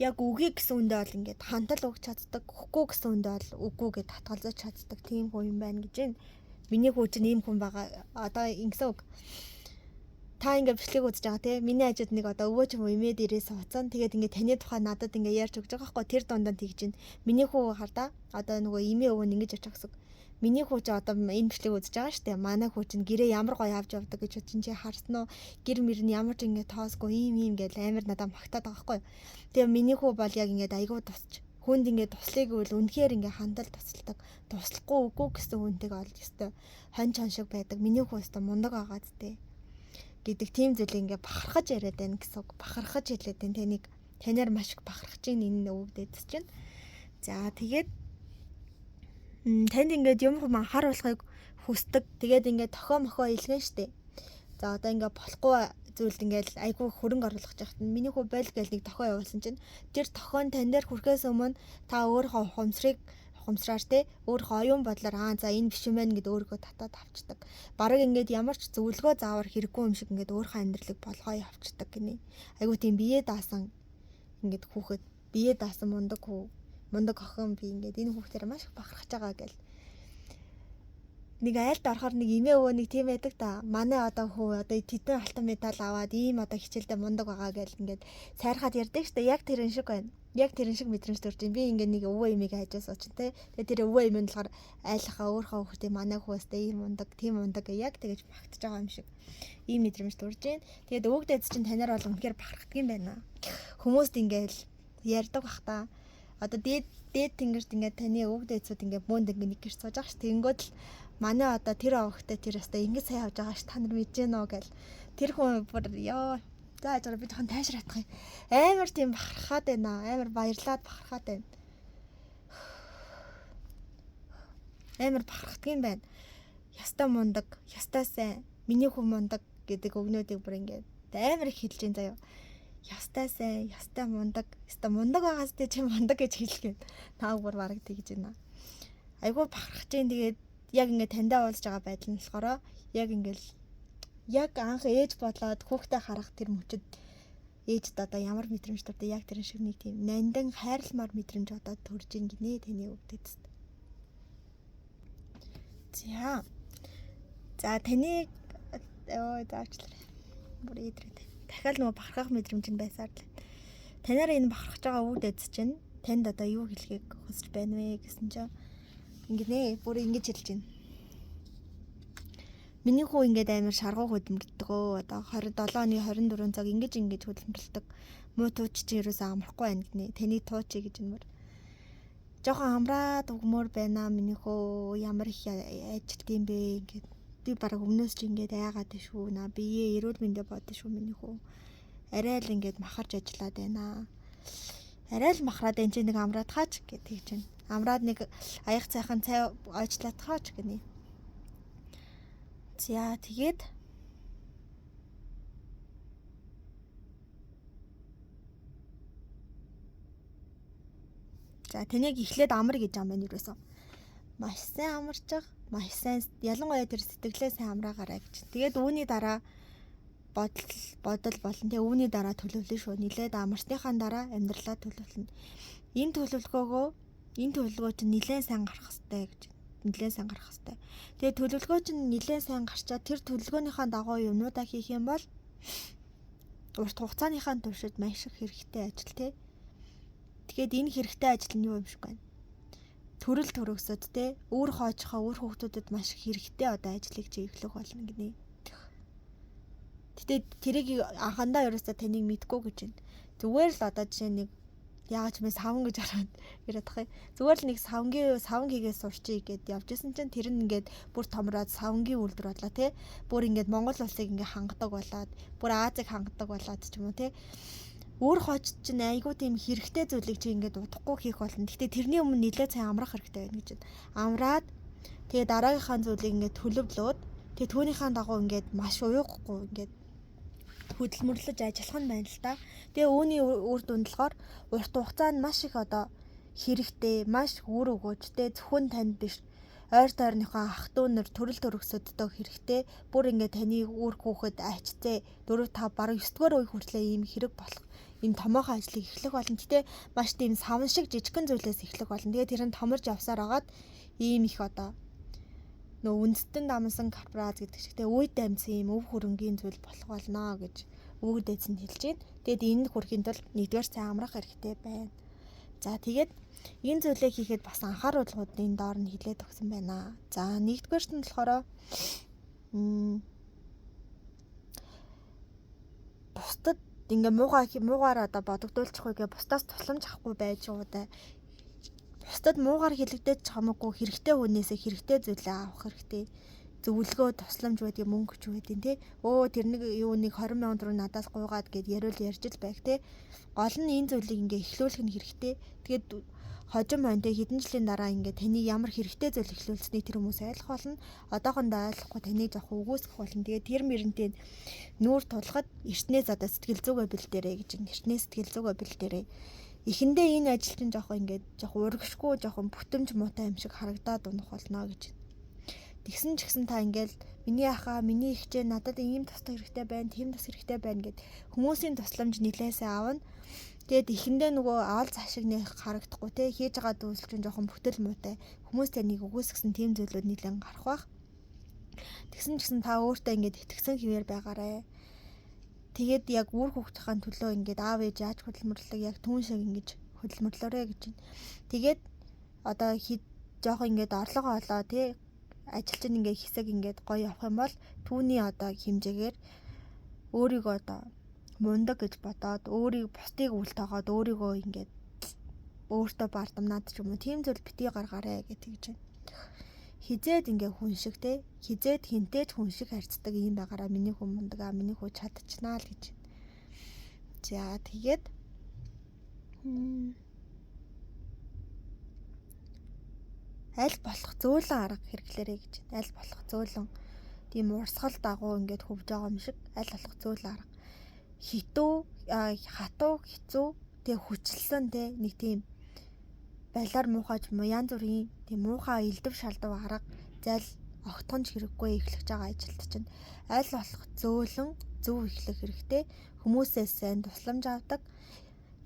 яг үгүй гэсэн үндэ бол ингээд хантал өгч чаддаг, үхгүй гэсэн үндэ бол үгүй гэж татгалзаж чаддаг тийм хүн юм байна гэж байна. Миний хүү чинь ийм хүн байгаа. Одоо ингэсэн үг. Та ингээд бичлэг үзэж байгаа тий. Миний хажууд нэг одоо өвөө ч юм уу эмээ дээрээ сууцсан. Тэгээд ингээд таны тухай надад ингээд ярьж өгч байгаа байхгүй. Тэр дундаа тэгж байна. Миний хүү хардаа одоо нөгөө эмээ өвөө нь ингэж ярьж байгаа гэсэн. Миний хүү чи одоо энэ бичлэг үзэж байгаа штэ. Манай хүү чинь гэрээ ямар гоё авч явдаг гэж чинь чи харсан уу? Гэр мөр нь ямар ч ингэ тоосгүй ийм ийм гэж амар надад магтаад байгаа байхгүй. Тэгээ миний хүү бол яг ингээд айгүй тусч хүнд ингээд туслая гэвэл үнэхээр ингээд хандал тусалдаг. Туслахгүй үгүй гэсэн хүнтэйг олж өстой хонь чон шиг байдаг. Миний хүү өстой мундаг байгаа зү гэдэг тийм зүйлийг ингээд бахархаж яриад байна гэсэн үг. Бахархаж хэлээд байна. Таныг танаар маш их бахархаж ийн энэ өвгдөд чинь. За тэгээд танд ингээд юм хум анхааруулахыг хүсдэг. Тэгээд ингээд тохио мохоо илгэн штэ. За одоо ингээд болохгүй зүйлд ингээд айгүй хөрөнгө оруулах жахт нь миний хүү бойл гэл нэг тохио явуулсан чинь тэр тохион тань дээр хүрэхээс өмнө та өөрийнхөө ухамсарыг ухамсараар те өөрийнхөө оюун бодлоор аа за энэ биш юм байна гэд өөрийгөө татаад авчдаг. Бараг ингээд ямар ч зөвлөгөө заавар хэрэггүй юм шиг ингээд өөрийнхөө амьдралыг болгоо явцдаг гинэ. Айгүй тийм бие даасан ингээд хүүхэд бие даасан мундаг хүү мундаг охин би ингээд энэ хүүхдээр маш их бахархаж байгаа гэл. Нэг айлд орохоор нэг эмээ өвөө нэг тийм байдаг та. Манай одоо хүү одоо тэдэн алтан медаль аваад ийм одоо хичээлдээ мундаг байгаа гэл ингээд сайрхаад ярьдаг штэ. Яг тэрэн шиг байна. Яг тэрэн шиг мэдрэмж төрж байна. Би ингээд нэг өвөө эмийг хайжаас очин те. Тэгээ тэр өвөө эм нь болохоор айлхаа өөрийнхөө хүүхдээ манай хүүстэй ийм мундаг, тийм мундаг гэ яг тэгэж багтж байгаа юм шиг. Ийм мэдрэмж төрж байна. Тэгээд өвөг дээд чинь танаар бол үнэхээр бахархдаг юм байна. Хүмүүст ингээд ярьдаг бах та. Одоо дээд тэнгэрт ингээд таны өвөг дээдсүүд ингээд бөөнд ингээд нэг гэр сууж байгаа ш. Тэнгүүд л манай одоо тэр овогтой тэр өстой ингэж сайн явж байгаа ш. Та нар мэдэж гэнэ үү гэл. Тэр хүн бүр ёо. За яжгаа би жоохон тайшраадах юм. Амар тийм бахархаад байна. Амар баярлаад бахархаад байна. Амар бахархдаг юм байна. Ястай мундаг, ястай сайн, миний хүн мундаг гэдэг өгнүүдийг бүр ингээд амар их хэлж जैन заяа. Ястай сайн, ястай мундаг, ястай мундаг байгаас тэ чи мундаг гэж хэлэх юм. Тааг бүр бараг тэгж байна. Айгуу бахархаж जैन тэгээд яг ингээд таньдаа уулзж байгаа байдал нь болохоор яг ингээд яг анх ээж болоод хүүхдээ харах тэр мөчөд ээжд одоо ямар мэдрэмж төрдөө яг тэр шиг нэг тийм нандин хайрламар мэдрэмж одоо төрж ин гинэ таны өвдөд. За. За таны ой заачлаарай. Бүр идрээ. Дахиад нөгөө бахархах мэдрэмж нь байсаар л. Танаар энэ бахархаж байгаа үг дэз чинь танд одоо юу хэлхийг хүсэж байна вэ гэсэн чинь ингэнэ. Бүр ингэж хэлж байна. Миний хүү ингээд амар шаргуу хөдөлмөрлөдөг өө. Одоо 27 оны 24 цаг ингэж ингэж хөдөлмөрлөдөг. Муу тууч чи ерөөсөө амрахгүй байна гинэ. Таны туучи гэж нэмэр. Жохон амраад өгмөр байна миний хүү. Ямар их ажилт юм бэ ингээд би бараг өмнөөс чи ингээд айгаад шүү. Наа бие эрүүл мэндэ бодно шүү миний хүү. Арай л ингээд махарч ажиллаад байна. Арай л махраад энэ чи нэг амраад хаач гэх тэгж байна. Амраад нэг аяг цайхан цай оочлаад хаач гинэ. За тэгээд за таныг эхлээд амар гэж юм байна юусоо. Маш сайн амарчих, маш сайн ялангуяа тэр сэтгэлээ сайн амраагаарай гэж. Тэгээд үүний дараа бодол болон тэгээ үүний дараа төлөвлөн шүү. Нилээд амарсныхаа дараа амьдралаа төлөвлөнө. Энэ төлөвлөгөөгөө энэ төлөвлөгөө чинь нилээн сайн гарах хэрэгтэй гэж. Нилээн сайн гарах хэрэгтэй. Тэгээ төлөвлөгөө чинь нилээн сайн гарчаад тэр төлөвлөгөөнийхөө дагуу юмнуудаа хийх юм бол урт хугацааныхаа туршид маш их хэрэгтэй ажил те. Тэгээд энэ хэрэгтэй ажил нь юу юм шиг байна. төрөл төрөсөд те үр хоожихоо үр хүүхдүүдэд маш их хэрэгтэй одоо ажлыг чи эхлэх болно гинэ. Гэтэ тэрийг анхандаа ерөөсөө таныг мэдгүй гэж байна. Зүгээр л одоо жишээ нэг яагаад ч мэ савн гэж хараад яриад тах юм. Зүгээр л нэг савн хийгээ сурчий гэд явж исэн чинь тэр нь ингээд бүр томроод савнгийн үйлдвэр боллоо те. Бүр ингээд Монгол улсыг ингээд хангадаг болоод, бүр Азийг хангадаг болоод ч юм уу те. Өөр хож чинь айгүй тийм хэрэгтэй зүйлийг чи ингээд удахгүй хийх болно. Гэтэ тэрний өмнө нэлээд сайн амрах хэрэгтэй байна гэж байна. Амраад тэгээ дараагийнхаа зүйлийг ингээд төлөвлөөд тэгээ түүнийхээ дагуу ингээд маш уйгахгүй ингээд хөдөлмөрлөж ажиллах нь байна л та. Тэгээ үүний үр дүнд болохоор урт хугацаанд маш их одоо хэрэгтэй, маш үр өгөөжтэй зөвхөн танд биш ойр тойрныхоо ах トゥ нар төрөл төрөсөддөө хэрэгтэй. Бүр ингээд таны үр хүүхэд ачцээ 4 5 бараг 9 дугаар үе хүртлээ ийм хэрэг болох ийм томоохон ажлыг эхлэх болно. Гэтэ маш тийм савн шиг жижигхэн зүйлээс эхлэх болно. Тэгээ тэр нь томорж явсаар агаад ийм их одоо нөө үндэстэн дамсан корпорац гэдэг шиг те үе дамжсан ийм өв хөрөнгийн зүйл болох болно гэж өвөг дээдс нь хэлж байна. Тэгээд энэ хүрэхийн тулд нэгдүгээр сайн амрах хэрэгтэй байна. За тэгээд энэ зүйлээ хийхэд бас анхааруулгуудын доор нь хилээд өгсөн байна. За нэгдүгээрт нь болохоор бусдад ингээ муугаар одоо бодогдуулчихгүй гэ бусдаас тусламж авахгүй байж удаа. Бусдад муугаар хэлэгдээд ч хамаагүй хэрэгтэй хүнээсээ хэрэгтэй зүйлээ авах хэрэгтэй. Зөвлөгөө тусламж байдаг, мөнгө ч байдаг тий. Өө тэр нэг юу нэг 20 сая төгрөг надаас гуйгаад гэд яриул ярьж л байг тий. Гол нь энэ зүйлийг ингээ эхлүүлэх нь хэрэгтэй. Тэгээд хожим байна тий хэдэн жилийн дараа ингээ таны ямар хэрэгтэй зүйл эхлүүлсэнийг тэр хүмүүс ойлгох болно. Одоохондоо ойлгохгүй таны жоох үгүйсгэх болно. Тэгээд тэр мөрөнтэй нүүр тулахад эртнээс одоо сэтгэл зүгээ бэлдээрэй гэж байна. Эртнээс сэтгэл зүгээ бэлдээрэй. Эхэндээ энэ ажил чинь жоох ингээд жоох урагшгүй жоохон бүтэмж муутай юм шиг харагдаад унах болно гэж. Тэгсэн ч гэсэн та ингээл миний ахаа, миний ихчээ надад ийм туслах хэрэгтэй байна, тийм тус хэрэгтэй байна гэд хүмүүсийн тусламж нилээсээ авна. Тэгээд эхэндээ нөгөө аал зашиг нэх харагдахгүй те хийж байгаа зүйлс чинь жоохон бүтэл муутай. Хүмүүс таныг үгүйсгэсэн тийм зүйлүүд нилээн гарах бах. Тэгсэн ч гэсэн та өөртөө ингээд итгэсэн хэвээр байгаарэ. Тэгээд яг үр хүүхдийн төлөө ингээд аав ээж яаж хөдөлмөрлөг яг түн шиг ингэж хөдөлмөрлөөрэй гэж байна. Тэгээд одоо жоохон ингээд орлого олоо тий ажил чинь ингээд хэсэг ингээд гоё явах юм бол түүний одоо хэмжээгээр өөрийгөө одоо мундаг гэж бодоод өөрийг бусдыг үл тоогоод өөрийгөө ингээд өөртөө бардамнаад ч юм уу тийм зүйл битгий гаргаарэ гэж тэгж байна. Хизээд ингээ хүн шиг те хизээд хинтээ ч хүн шиг харьцдаг юм байгаараа миний хүн мундаг аа миний хүү чадчихнаа л гэж. За тэгээд аль болох зөөлөн арга хэрэглээрэй гэж. Аль болох зөөлөн тийм урсгал дагуу ингээд хөвж байгаа юм шиг аль болох зөөлөн арга. Хитүү хатуу хэцүү тэг хүчлсэн те нэг тийм балиар муухай ч юм уу янз бүрийн тийм муухай элдв шалдав арга зал огтхонч хэрэггүй эхлэж байгаа ажилд чинь аль болох зөөлөн зөв эхлэх хэрэгтэй. Хүмүүсээс сайн тусламж авдаг.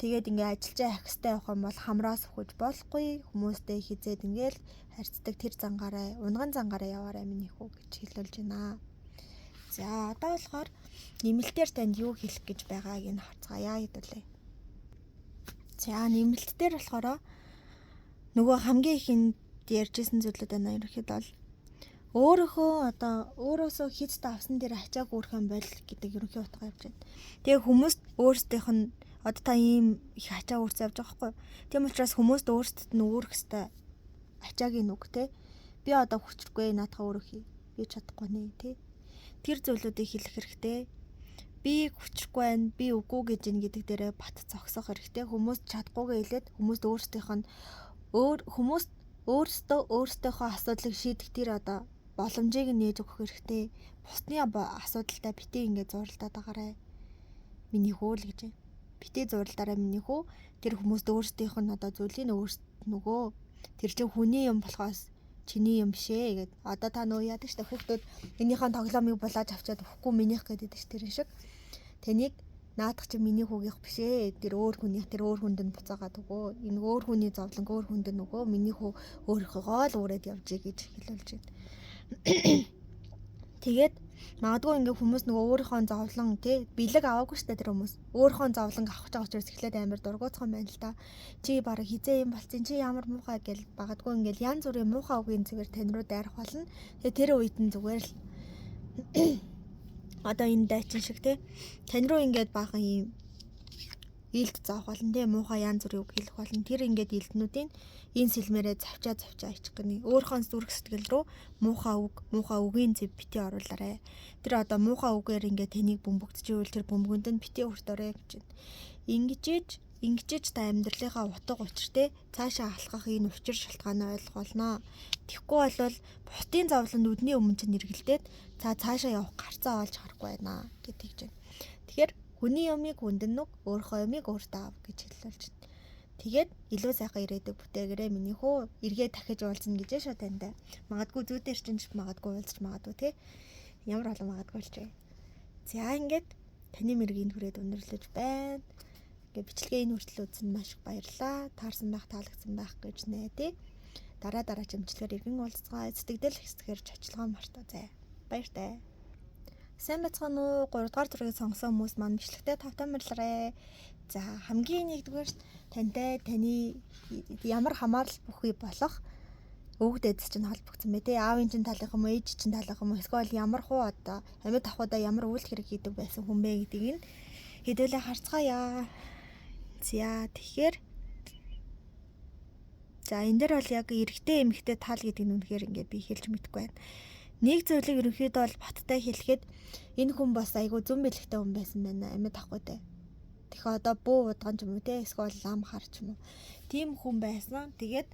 Тэгээд ингээ ажиллаж ахистай явах юм бол хамраас өгч болохгүй. Хүмүүстэй хизээд ингээл харьцдаг тэр зангаараа, унган зангаараа яваарай миний хүү гэж хэлүүлж байна. За одоо болохоор нэмэлтээр танд юу хэлэх гэж байгааг нь харцгаая хэдүүлээ. За нэмэлт дээр болохоор нөгөө хамгийн ихэнд ярьжсэн зүйлүүд байна. Ерөнхийдөө бол өөрөөхөө одоо өөрөөсөө хийц давсан дээр ачааг үүрхэн боль гэдэг ерөнхий утга явж байна. Тэгээ хүмүүст өөрсдийнх нь одоо та ийм их ачаа үүрсэн явж байгаа байхгүй юу? Тийм учраас хүмүүст өөрсдөд нь үүрэх ёстой ачаагийн үг те. Би одоо хүчрэхгүй наадхаа өөрөө хий. Би чадахгүй нэ те. Тэр зүйлүүдийг хэлэх хэрэгтэй. Би хүчрэхгүй байна, би үгүй гэж ин гэдэг дээрээ бат зогсох хэрэгтэй. Хүмүүс чадахгүйгээ хэлээд хүмүүст өөрсдийнх нь хүмүүст өөрсдөө өөрсдийнхөө асуудлыг шийдэх тэр одоо боломжийг нээж өгөх хэрэгтэй. Бусдын асуудалтай битгий ингэ зуралдаад байгаарай. Миний хүү л гэж. Битгий зуралдаарай миний хүү. Тэр хүмүүст өөрсдийнх нь одоо зүйлийг өөрсд нөгөө тэр чинь хүний юм болохоос чиний юм биш ээ гэд. Одоо та нөө яадаг штэ хүүхдүүд энийхэн тоглоомыг булааж авчиад өгөхгүй минийх гэдэг ш тэр шиг. Тэнийг наадах чи миний хүүгийнх биш ээ. Тэр өөр хүнийх тэр өөр хүнд нь буцаагаад өгөө. Энэ өөр хүний зовлон өөр хүнд нь өгөө. Миний хүү өөрийнхөөгөө л үүрээд явжээ гэж хэлүүлж байна. Тэгээд Магадгүй ингээ хүмүүс нөгөө өөрийнхөө зовлон тий бэлэг аваагүй шүү дээ тэр хүмүүс. Өөрийнхөө зовлон авах гэж байгаа учраас эхлээд амар дургуутсан байна л та. Чи бараг хизээ юм болцсон, чи ямар муухай гэл магадгүй ингээл янз бүрийн муухай үгийн зүгээр тань руу дайрах болно. Тэгээ тэр үед нь зүгээр л одоо энэ дайчин шиг тий тань руу ингээд баахан ийм илд заах болно тий муухай янз бүрийн үг хэлэх болно. Тэр ингээд илднүүдийн энэ сэлмээрээ завчаа завчаа ичих гинэ. Өөрийнхөө зүрх сэтгэл рүү муухай үг, муухай үгийн зэв бити оруулаарэ. Тэр одоо муухай үгээр ингээд таныг бөмбөгдөж ивэл тэр бөмбөгөнд нь бити өртөөрэй гэж байна. Ингэжээж та амьдралынхаа утга учир те цаашаа алхах энэ учир шалтгаанаа ойлгох болно. Тэгэхгүй бол бусдын зовлон нүдний өмнө чинь нэргэлдээд цаашаа явах гарцаа олж харахгүй байна гэдэг чинь. Тэгэхээр хүний юмыг хүндэн нүг, өөрийнхөө юмыг өөртөө ав гэж хэлүүлж байна. Тэгээд илүү сайхан ирээдүг бүтээгээрэй миний хүү. Эргээ дахиж уулзна гэж шүү тантай. Магадгүй зүүдэр чинь магадгүй уулзч магадгүй те. Ямар олон магадгүй л чээ. За ингээд таны мэргийн хүрээд өндөрлөж байна. Ингээд бичлэгээ энэ хүртэл үзсэн маш их баярлалаа. Таарсан байх, таалагдсан байх гэж найдаа. Дараа дараагийн бичлэгээр иргэн уулзцгаая. Сэтгэгдэл хэсгээр чочилгоо мартаа зай. Баяртай. Сайн байцгаана уу? 3 дугаар зургийг сонгосон хүмүүс маань бичлэгтээ тавтай морилрээ. За хамгийн нэгдүгээр тантай таны ямар хамаарал бүхий болох өвөг дээдс чинь холбогдсон бай тээ. Аавын чинь талынх юм уу, ээж чинь талынх юм уу, эсвэл ямар хуу одоо амьд авахудаа ямар үйл хэрэг хийдэг байсан хүн бэ гэдгийг нь хэдүүлээ харцгаая. За тэгэхээр за энэ дээр бол яг эрэгтэй эмэгтэй тал гэдэг нь үнэхээр ингээ би хэлж мэдэхгүй байна. Нэг зүйлийг ерөнхийдөө бол баттай хэлэхэд энэ хүн бас айгүй зүн бэлэгтэй хүн байсан байна амьд авахгүйтэй. Тэгэхээр одоо буу удган ч юм уу те эсвэл лам хар ч юм уу. Тийм хүн байсан. Тэгээд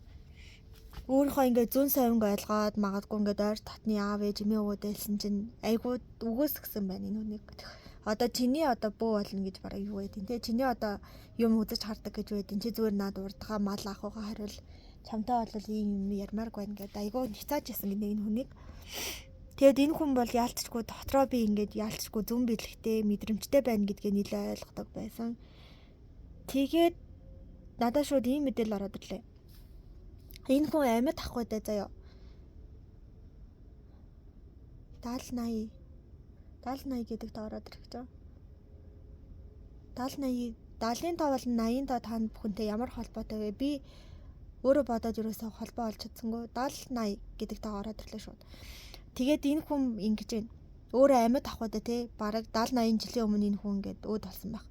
өөрийнхөө ингээ зүүн совинг ойлгоод магадгүй ингээд ойр татны аав ээж эмээ өвөө дээлсэн чинь айгүй үгөөсгсөн байна энэ хүнийг. Одоо чиний одоо бөө болно гэж бараг юу байдیں۔ Те чиний одоо юм үзэж хардаг гэж байдیں۔ Чи зүгээр над урдгаа мал авахгаа хариул чамтай бол ийм юм ярмааргүй байна гэдээ айгүй няцааж ясан гинэ энэ хүнийг. Тэгэд энэ хүн бол яалтчгүй дотроо би ингээд яалтчгүй зүн бэлэгтэй мэдрэмжтэй байна гэдгээ нэлээ ойлгодог байсан. Тэгээд надад шууд ийм мэдээлэл ороод ирлээ. Энэ хүн амьд ахгүй дээ заяа. 70 80 70 80 гэдэг тоо ороод ирэх гэж байна. 70 80 70-ын тоо болон 80-ын тоо та бүхэнтэй ямар холбоотой вэ? Би өөрөө бодоод ерөөсөө холбоо олж чадсангүй. 70 80 гэдэг тоо ороод ирлээ шууд. Тэгээд энэ хүн ингэж байна. Өөрөө амьд авахгүй те бараг 70 80 жилийн өмнө энэ хүн ингээд өөд болсон байх.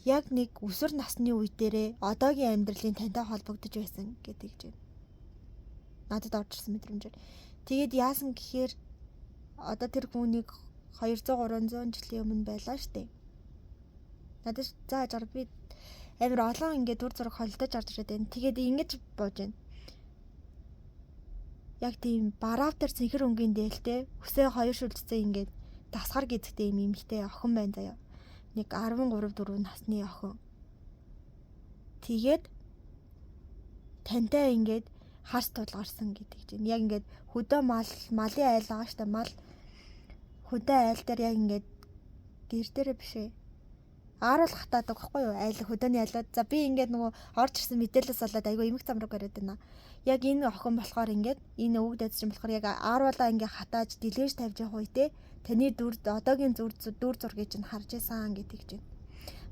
Яг нэг өсвөр насны үе дээрээ одоогийн амьдралын тантай холбогдож байсан гэдэг чинь. Надад орж ирсэн мэдрэмжээр. Тэгээд яасан гэхээр одоо тэр хүнийг 200 300 жилийн өмнө байлаа штэ. Надад за жар би амар олон ингээд дүр зураг холдож орж ирээд байна. Тэгээд ингэж бууж байна. Яг тийм бараавтар цэнхэр өнгийн дээлтэй үсээ хоёр шүлжцэн ингээд дасгар гизэгтэй юм эмэгтэй охин байна заяа. Нэг 13 4 насны охин. Тэгээд тантай ингээд харс тулгарсан гэдэг чинь. Яг ингээд хөдөө мал малын айл байгаа штэ мал хөдөө айл дээр яг ингээд гэр дээрээ биш ээ. Ааруул хатаадаг байхгүй юу? Айл хөдөөний айлууд. За би ингээд нөгөө орж ирсэн мэдээлэлээс болоод айгүй эмэг замраг бариад байна. Яг энэ охин болохоор ингээд энэ өвөг дайз чинь болохоор яг ааруулаа ингээд хатааж дэлгэж тавьж явах үедээ таны дүр одоогийн зүр дүр зургийг чинь харж исэн гэдэг чинь.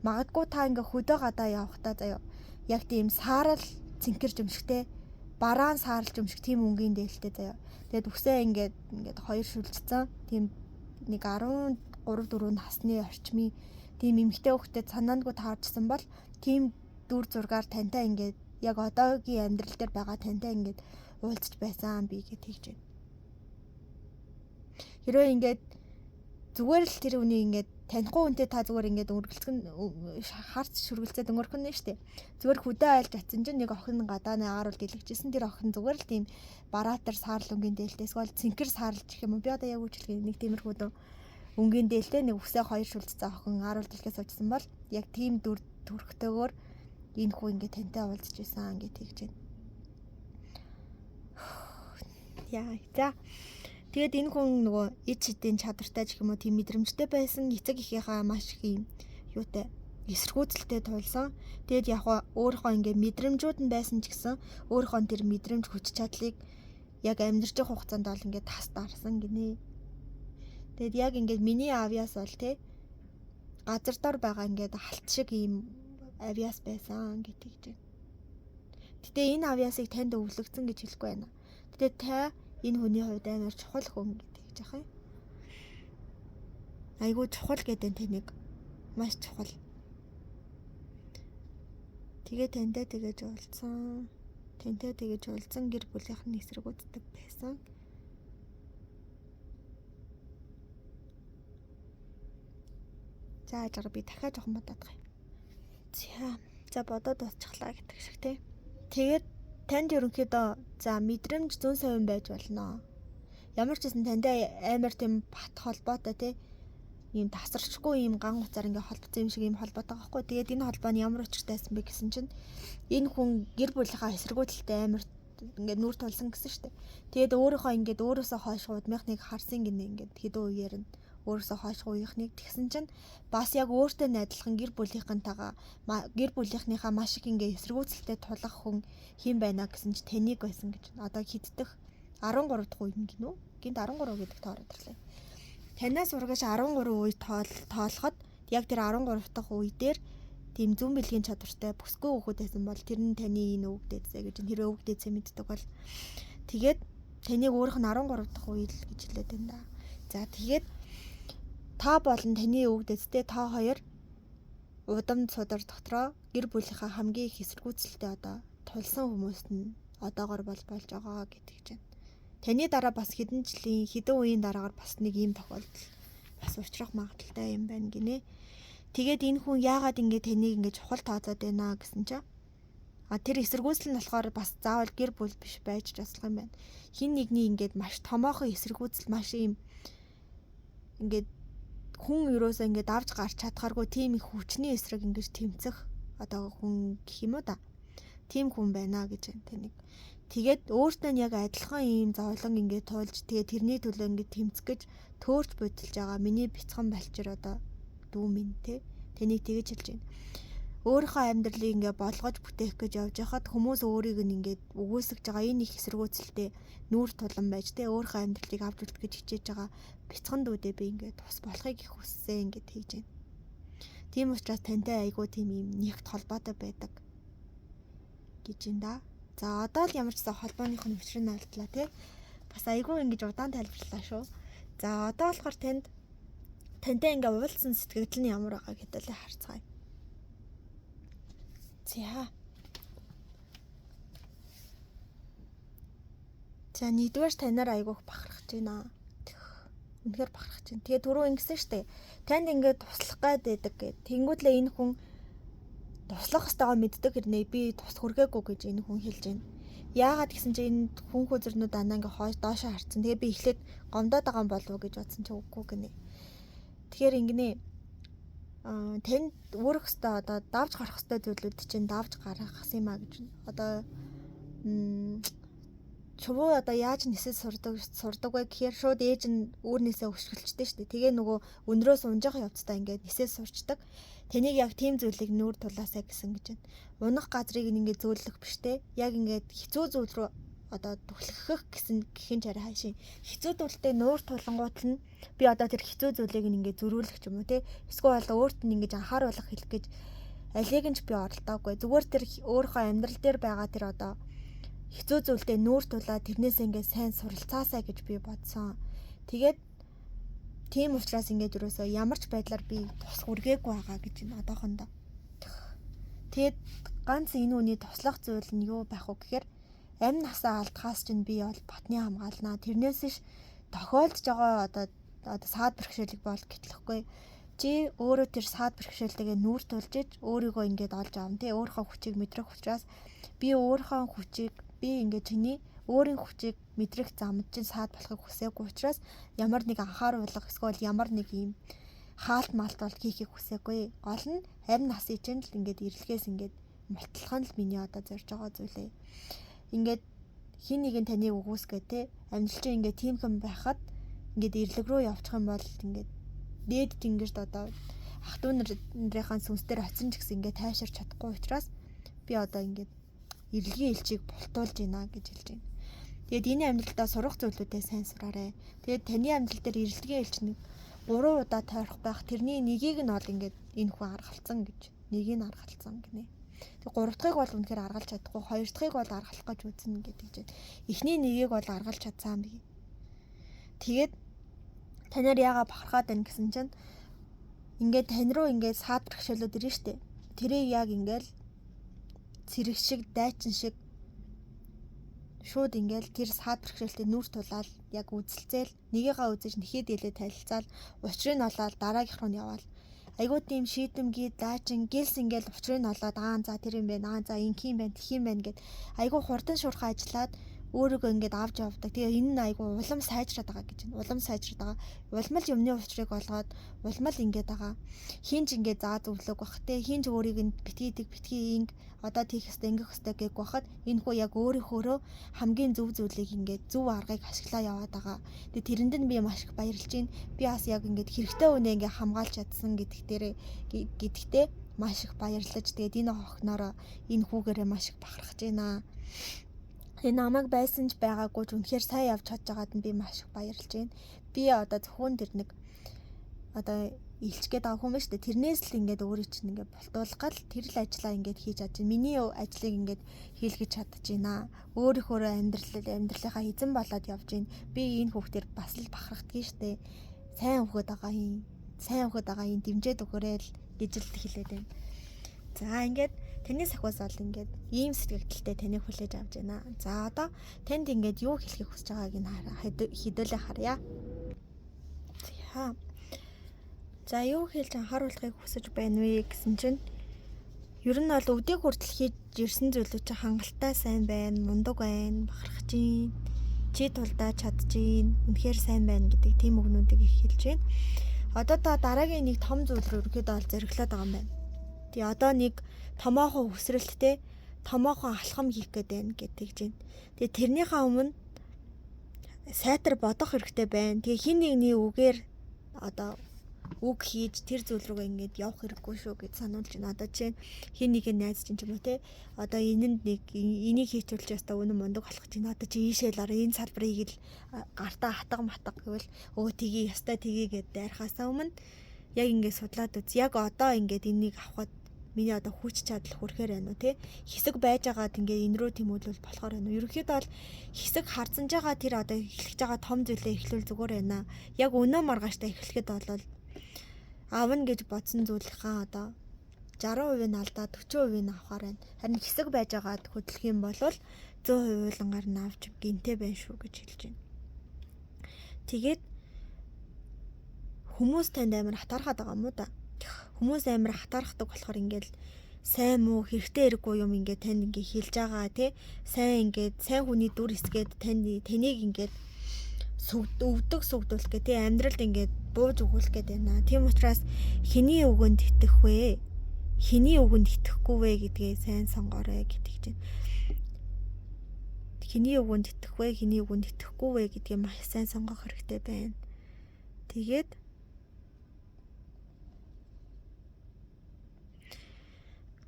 Магадгүй та ингээд хөдөө гадаа явахдаа заяа яг тийм саарал цэнхэр жимшигтэй бараан саарал жимшиг тийм өнгийн дээлтэй заяа. Тэгээд үсээ ингээд ингээд хоёр шүлжсэн тийм нэг 13 4 насны орчмын тийм эмэгтэй хүүхдэд санаандгүй таарчсан бол тийм дүр зургаар тантай ингээд яг одоогийн амьдрал дээр байгаа тантай ингээд уулзч байсан би гэж тэгж байна. Хэрвээ ингээд зүгээр л тэр үний ингээд танихгүй хүнтэй та зүгээр ингээд үргэлцгэн харц шүргэлцээд өнгөрөх нь шүү дээ. Зүгээр хөдөө айлж атсан чинь нэг охин гадаа ааруул дэлгэж исэн тэр охин зүгээр л тийм бараатар саарл өнгийн дээлтэй эсвэл цэнхэр саарлж гэх юм уу. Би одоо яг үжилгээ нэг тиймэрхүү дөө өнгийн дээлтэй нэг үсээ хоёр шүлжсэн охин ааруул дэлхээ суужсан бол яг тийм дүр төрхтэйгээр энэ хүү ингээд тантай уулзч исэн гэж тэгж байна. Яа. За. Тэгээд энэ хүн нөгөө ид шидийн чадвартай ч гэх юм уу тийм мэдрэмжтэй байсан эцэг эхийнхээ маш их юм юутай эсэргүүцэлтэй тулсан. Тэгээд яг өөрийнхөө ингээд мэдрэмжүүд нь байсан ч гэсэн өөрийнхөө тэр мэдрэмж хүч чадлыг яг амьдарч байгаа хугацаанд бол ингээд тас дарсан гинэ. Тэгэд яг ингээд миний авьяас бол те газар дор байгаа ингээд алт шиг ийм авьяас байсан гэдэг гэж байна. Гэтэ энэ авьяасыг танд өвлөгдсөн гэж хэлэхгүй байна. Гэтэ та энэ хүний хувьд амар чухал хүн гэдэг гэж яах юм. Айгуу чухал гэдэг таныг маш чухал. Тэгээ тантай тэгэж уулзсан. Тантай тэгэж уулзсан гэр бүлийнх нь эсэргүүцдэг байсан. За яжгаа би дахиад жоохон бодоод байгаа юм. За бодоод дуусчихлаа гэдэг шиг тий. Тэгээд танд ерөнхийдөө за мэдрэмж зүүн совин байж болно. Ямар ч гэсэн тантай амар тийм бат холбоотой тий. Ийм тасарчгүй ийм ган уцаар ингээ холбогдсон юм шиг ийм холбоотой байгаа хгүй. Тэгээд энэ холбоо нь ямар учиртай байсан бэ гэсэн чинь энэ хүн гэр бүлийнхаа эсэргүүцэлтэй амар ингээд нүүр тулсан гэсэн штэ. Тэгээд өөрийнхөө ингээд өөрөөсөө хойш удмынхныг харсан гинэ ингээд хэдэн үеэр нь өөрөөсөө хойш үеийнхнийг тэгсэн чинь бас яг өөртөө найдлахын гэр бүлийнхэнтэйгээ гэр бүлийнхнийхаа маш их ингээ эсэргүүцэлтэй тулах хүн хэн байна гэсэн чи таныг байсан гэж. Одоо хиддэх 13 дахь үе гинүү? Гинт 13 гэдэг тоо ороод ирлээ. Танаас урагш 13 үе тоолоход яг тэр 13 дахь үе дээр тийм зүүн бэлгийн чадвартай бүсгүй хүүхэд байсан бол тэр нь таны энэ өвөг дээдсээ гэж хэрвээ өвөг дээдсээ мэддэг бол тэгээд таныг өөрөх нь 13 дахь үе л гэж хэлээд байна да. За тэгээд та болон таны өвөг дээдстэй та хоёр удам судар дотроо гэр бүлийнхаа хамгийн их эсэргүүцэлтэй одоо тулсан хүмүүст нь одоогор бол болж байгаа гэдэг чинь. Таны дараа бас хэдэн жилийн хэдэн үеийн дараагаар бас нэг ийм тохиолдол бас учрах магадлалтай юм байна гинэ. Тэгээд энэ хүн яагаад ингэ таныг ингэ чухал тооцоод байна гэсэн чинь а тэр эсэргүүцэл нь болохоор бас заавал гэр бүл биш байж болох юм байна. Хин нэгний ингээд маш томоохон эсэргүүцэл маш ийм ингээд хүн ерөөсөө ингээд авч гарч чадхааргүй тийм их хүчний эсрэг ингэж тэмцэх одоо хүн гэх юм уу да. Тийм хүн байна гэж байна таныг. Тэгээд өөртөө нь яг адилхан ийм зовлон ингээд туулж тэгээд тэрний төлөө ингээд тэмцэх гэж төөрч будилж байгаа миний бяцхан балчир одоо дүү минь те таныг тэгэж хэлж байна. Өөрийнхөө амьдралыг ингээ болгож бүтээх гэж явж байхад хүмүүс өөрийг нь ингээд үгүйсгэж байгаа энэ их эсэргүүцэлтэй нүүр тулан байж те өөрийнхөө амьдралыг авч үлдэх гэж хичээж байгаа бяцхан дүүдээ би ингээд тус болохыг их хүссэн ингээд хийж байна. Тийм учраас тантай айгүй тийм юм нэгт холбоотой байдаг гэж юм да. За одоо л ямар ч сан холбооных нь учир нь олдлаа те. Бас айгүй ингэж удаан тайлбарлаа шүү. За одоо болохоор танд тантай ингээ уулзсан сэтгэгдэл нь ямар байгаа гэдэлээ харцгаая. За. За нэгдүгээр танаар айгүйх бахархаж байна. Үнэхээр бахархаж байна. Тэгээ түрүү ингэсэн штэ. Танд ингээ туслах гад байдаг гэд. Тэнгүүтлээ энэ хүн туслах ёстойгоо мэддэг хэрнээ би тус хүргээгүй гэж энэ хүн хэлж байна. Яагаад гэсэн чинь энэ хүн хөзөрнүүд дандаа ингээ хойш доошоо харцсан. Тэгээ би эхлээд гомдоод байгаа юм болов уу гэж бодсон чинь үгүй гинэ. Тэгэхээр ингэнэ. Аа танд өөрөх ёстой одоо давж гарах ёстой зүйлүүд чинь давж гаргах юм а гэж. Одоо чувуу одоо яаж нисэж сурдаг вэ гэхээр шууд ээж нь үүрнээсээ өшгөлчтэй шүү дээ. Тэгээ нөгөө өндрөөс унжих явцдаа ингээд нисэж сурчдаг. Таныг яг тийм зүйлийг нүүр тулаасаа гэсэн гэж байна. Унах газрыг ингээд зөөлөх биш те. Яг ингээд хэцүү зүйл рүү одоо түлхэх гэсэн гэхэн ч арай хайшин. Хэцүү зүйлтэй нуур тулангуут нь би одоо тэр хэцүү зүйлийг ингээд зөрүүлэх ч юм уу те. Эсвэл өөрт нь ингээд анхааруулах хэлэх гэж алийг нь ч би оролдоогүй. Зүгээр тэр өөрийнхөө амьдрал дээр байгаа тэр одоо хэцүү зүйлдээ нүүр тулаа тэрнээс ингээд сайн суралцаасаа гэж би бодсон. Тэгээд тийм учраас ингээд юусоо ямар ч байдлаар би тус хүргээгүй байгаа гэж энэ одоохондоо. Тэгээд ганц энэ үний туслах зүйл нь юу байх вэ гэхээр амь насаа алдахаас чинь би бол батны хамгаалнаа. Тэрнээс ш тохиолдож байгаа одоо саад бэрхшээлийг бол гэтлэхгүй. Чи өөрөө тэр саад бэрхшээлтэйгээ нүүр тулж иж өөрийгөө ингээд олж аавна тий өөрийнхөө хүчийг мэдрэх учраас би өөрийнхөө хүчийг би ингээд чиний өөрийн хүчийг мэдрэх замд чинь саад болохыг хүсээгүй учраас ямар нэг анхааруулга эсвэл ямар нэг юм хаалт маалт бол хийхийг хүсээгүй. Гол нь амь насыг чинь л ингээд эрэлхээс ингээд мултлах нь л миний одоо зорж байгаа зүйлээ. Ингээд хин нэгэн таныг үгүйсгээ те амьдрал чинь ингээд тиймхэн байхад ингээд эрлэг рүү явчих юм бол ингээд дээд тэнгэрт одоо ах トゥ нарынхаа сүнс дээр очисон ч гэсэн ингээд тайширч чадахгүй учраас би одоо ингээд эрэлгийн элчийг бултуулж байна гэж хэлж байна. Тэгээд энэ амьдралдаа сурах зүйлүүдээ сайн сураарай. Тэгээд таны амьдрал дээр эрэлтгийн элч нэг 3 удаа тойрох байх. Тэрний нэгийг нь бол ингээд энэ хүн аргалцсан гэж. Нэгийг нь аргалцсан гинэ. Тэг 3 дахьыг бол үнэхээр аргалж чадахгүй, 2 дахьыг бол аргалах гэж үзнэ гэдэг чинь. Эхний нэгийг бол аргалж чадсан би. Тэгээд танаар яага бахархаад байна гэсэн чинь ингээд тань руу ингээд саад бэрхшээлүүд ирнэ штэ. Тэрийг яг ингээд цэрэг шиг, дайчин шиг шууд ингээл тэр саад бэрхшээлтэй нүүр тулаал яг үзэлцээл нэгийгаа үзэж нэхэд илээ танилцаал учрыг нь олоод дараагийнх руу нь яваал. Айгуу тийм шийдэмгий даачин гэлс ингээл учрыг нь олоод аа за тэр юм байна, аа за инх юм байна, тэх юм байна гэд айгуу хурдан шуурхай ажиллаад өөрийгөө ингээд авч явдаг. Тэгээ энэ нь айгуу улам сайжраад байгаа гэж байна. Улам сайжраад байгаа. Улмал юмны учрыг олгоод улмал ингээд байгаа. Хин ч ингээд заа зөвлөг бах те. Хин ч өөрийг нь битгий дэг битгий инг одоо тийх хэвээр ингэх хэвээр гээг бахад энэ хүү яг өөрийнхөөрөө хамгийн зөв зүйлийг ингээд зөв аргыг ашиглаа яваад байгаа. Тэгээ тэрэнд нь би маш их баярлж байна. Би бас яг ингээд хэрэгтэй үнэ ингээд хамгаалж чадсан гэдэгтээ маш их баярлаж тэгээд энэ охиноороо энэ хүүгээрээ маш их бахархаж байна. Тэгээ намайг байсан ч байгаагүй ч үнэхээр сайн явж чадж байгаад нь би маш их баярлж байна. Би одоо зөвхөн тэр нэг одоо илч гээд байгаа хүн байна шүү дээ. Тэрнээс л ингээд өөрийн чинь ингээд болтуулах гал тэр л ажлаа ингээд хийж чадж байна. Миний ажлыг ингээд хийлгэж чадж байна. Өөрийнхөөрөө амьдралынхаа эзэн болоод явж байна. Би энэ хүүхдээр бас л бахархдгийг шүү дээ. Сайн хүүхэд байгаа юм. Сайн хүүхэд байгаа юм. Дэмжиж өгөөрэй л гэж л хэлээд байна. За ингээд таны сахиус бол ингээд ийм сэтгэгдэлтэй таныг хүлээж авч байна. За одоо танд ингээд юу хэлэхийг хүсэж байгааг нь хэдүүлээ харъя. За. За юу хэлж анхааруулахыг хүсэж байна вэ гэсэн чинь ер нь бол өвдийг хүртэл хийж ирсэн зүйлүүд чинь хангалттай сайн байна, мундаг байна, бахархаж байна, чи тулдаа чадж байна, үнэхээр сайн байна гэдэг тийм үгнүүдийг их хэлж байна. Одоо та дараагийн нэг том зүйл рүү ерөнхийдөө бол зориглоод байгаа юм байна. Тэгээ одоо нэг томоохон хүсрэлттэй томоохон алхам хийх гээд байна гэдэг чинь. Тэгээ тэрнийхээ өмнө сайтар бодох хэрэгтэй байна. Тэгээ хин нэгний үгээр одоо үг хийж тэр зүйл рүүгээ ингээд явах хэрэггүй шүү гэж сануулж байна. Одоо чинь хин нэг найз чинь ч юм уу те. Одоо энэнд нэг энийг хийчихвэл яста үнэн мундаг болох чинь. Одоо чи ийшээ л ороо энэ салбарыг л гартаа хатга матга гэвэл өө тгий яста тгий гэд дайрхаасаа өмнө яг ингээд судлаад үз. Яг одоо ингээд энийг авахд миний одоо хүч чадал хүрэхээр байна уу те. Хэсэг байж байгаад ингээд энэ рүү тэмүүлвэл болохоор байна уу. Ерөнхийдөө бол хэсэг хардсанж байгаа тэр одоо эхлэж байгаа том зүйлээ эхлүүл зүгээр байна. Яг өнөө маргааштай эхлэхэд бол авна гэж бодсон зүйлийнхаа одоо 60% нь алдаад 40% нь авахар байна. Харин хэсэг байж байгаад хөдлөх юм бол 100% улангаар нь авч гинтэй байна шүү гэж хэлж байна. Тэгээд хүмүүс танд амар хатаархаад байгаа юм уу да. Хүмүүс амар хатаархдаг болохоор ингээд сайн муу хэрэгтэй хэрэггүй юм ингээд танд ингээд хэлж байгаа тий. Сайн ингээд сайн хүний дүр эсгээд танд таныг ингээд өвдөг сүгдүүлэх гэ тий амьдралд ингээд бууж өгүүлэх гээд байна. Тийм учраас хэний үгэнд итгэх вэ? Хэний үгэнд итгэхгүй вэ гэдгээ сайн сонгоорой гэдэг чинь. Хэний үгэнд итгэх вэ? Хэний үгэнд итгэхгүй вэ гэдгээ маш сайн сонгох хэрэгтэй байна. Тэгээд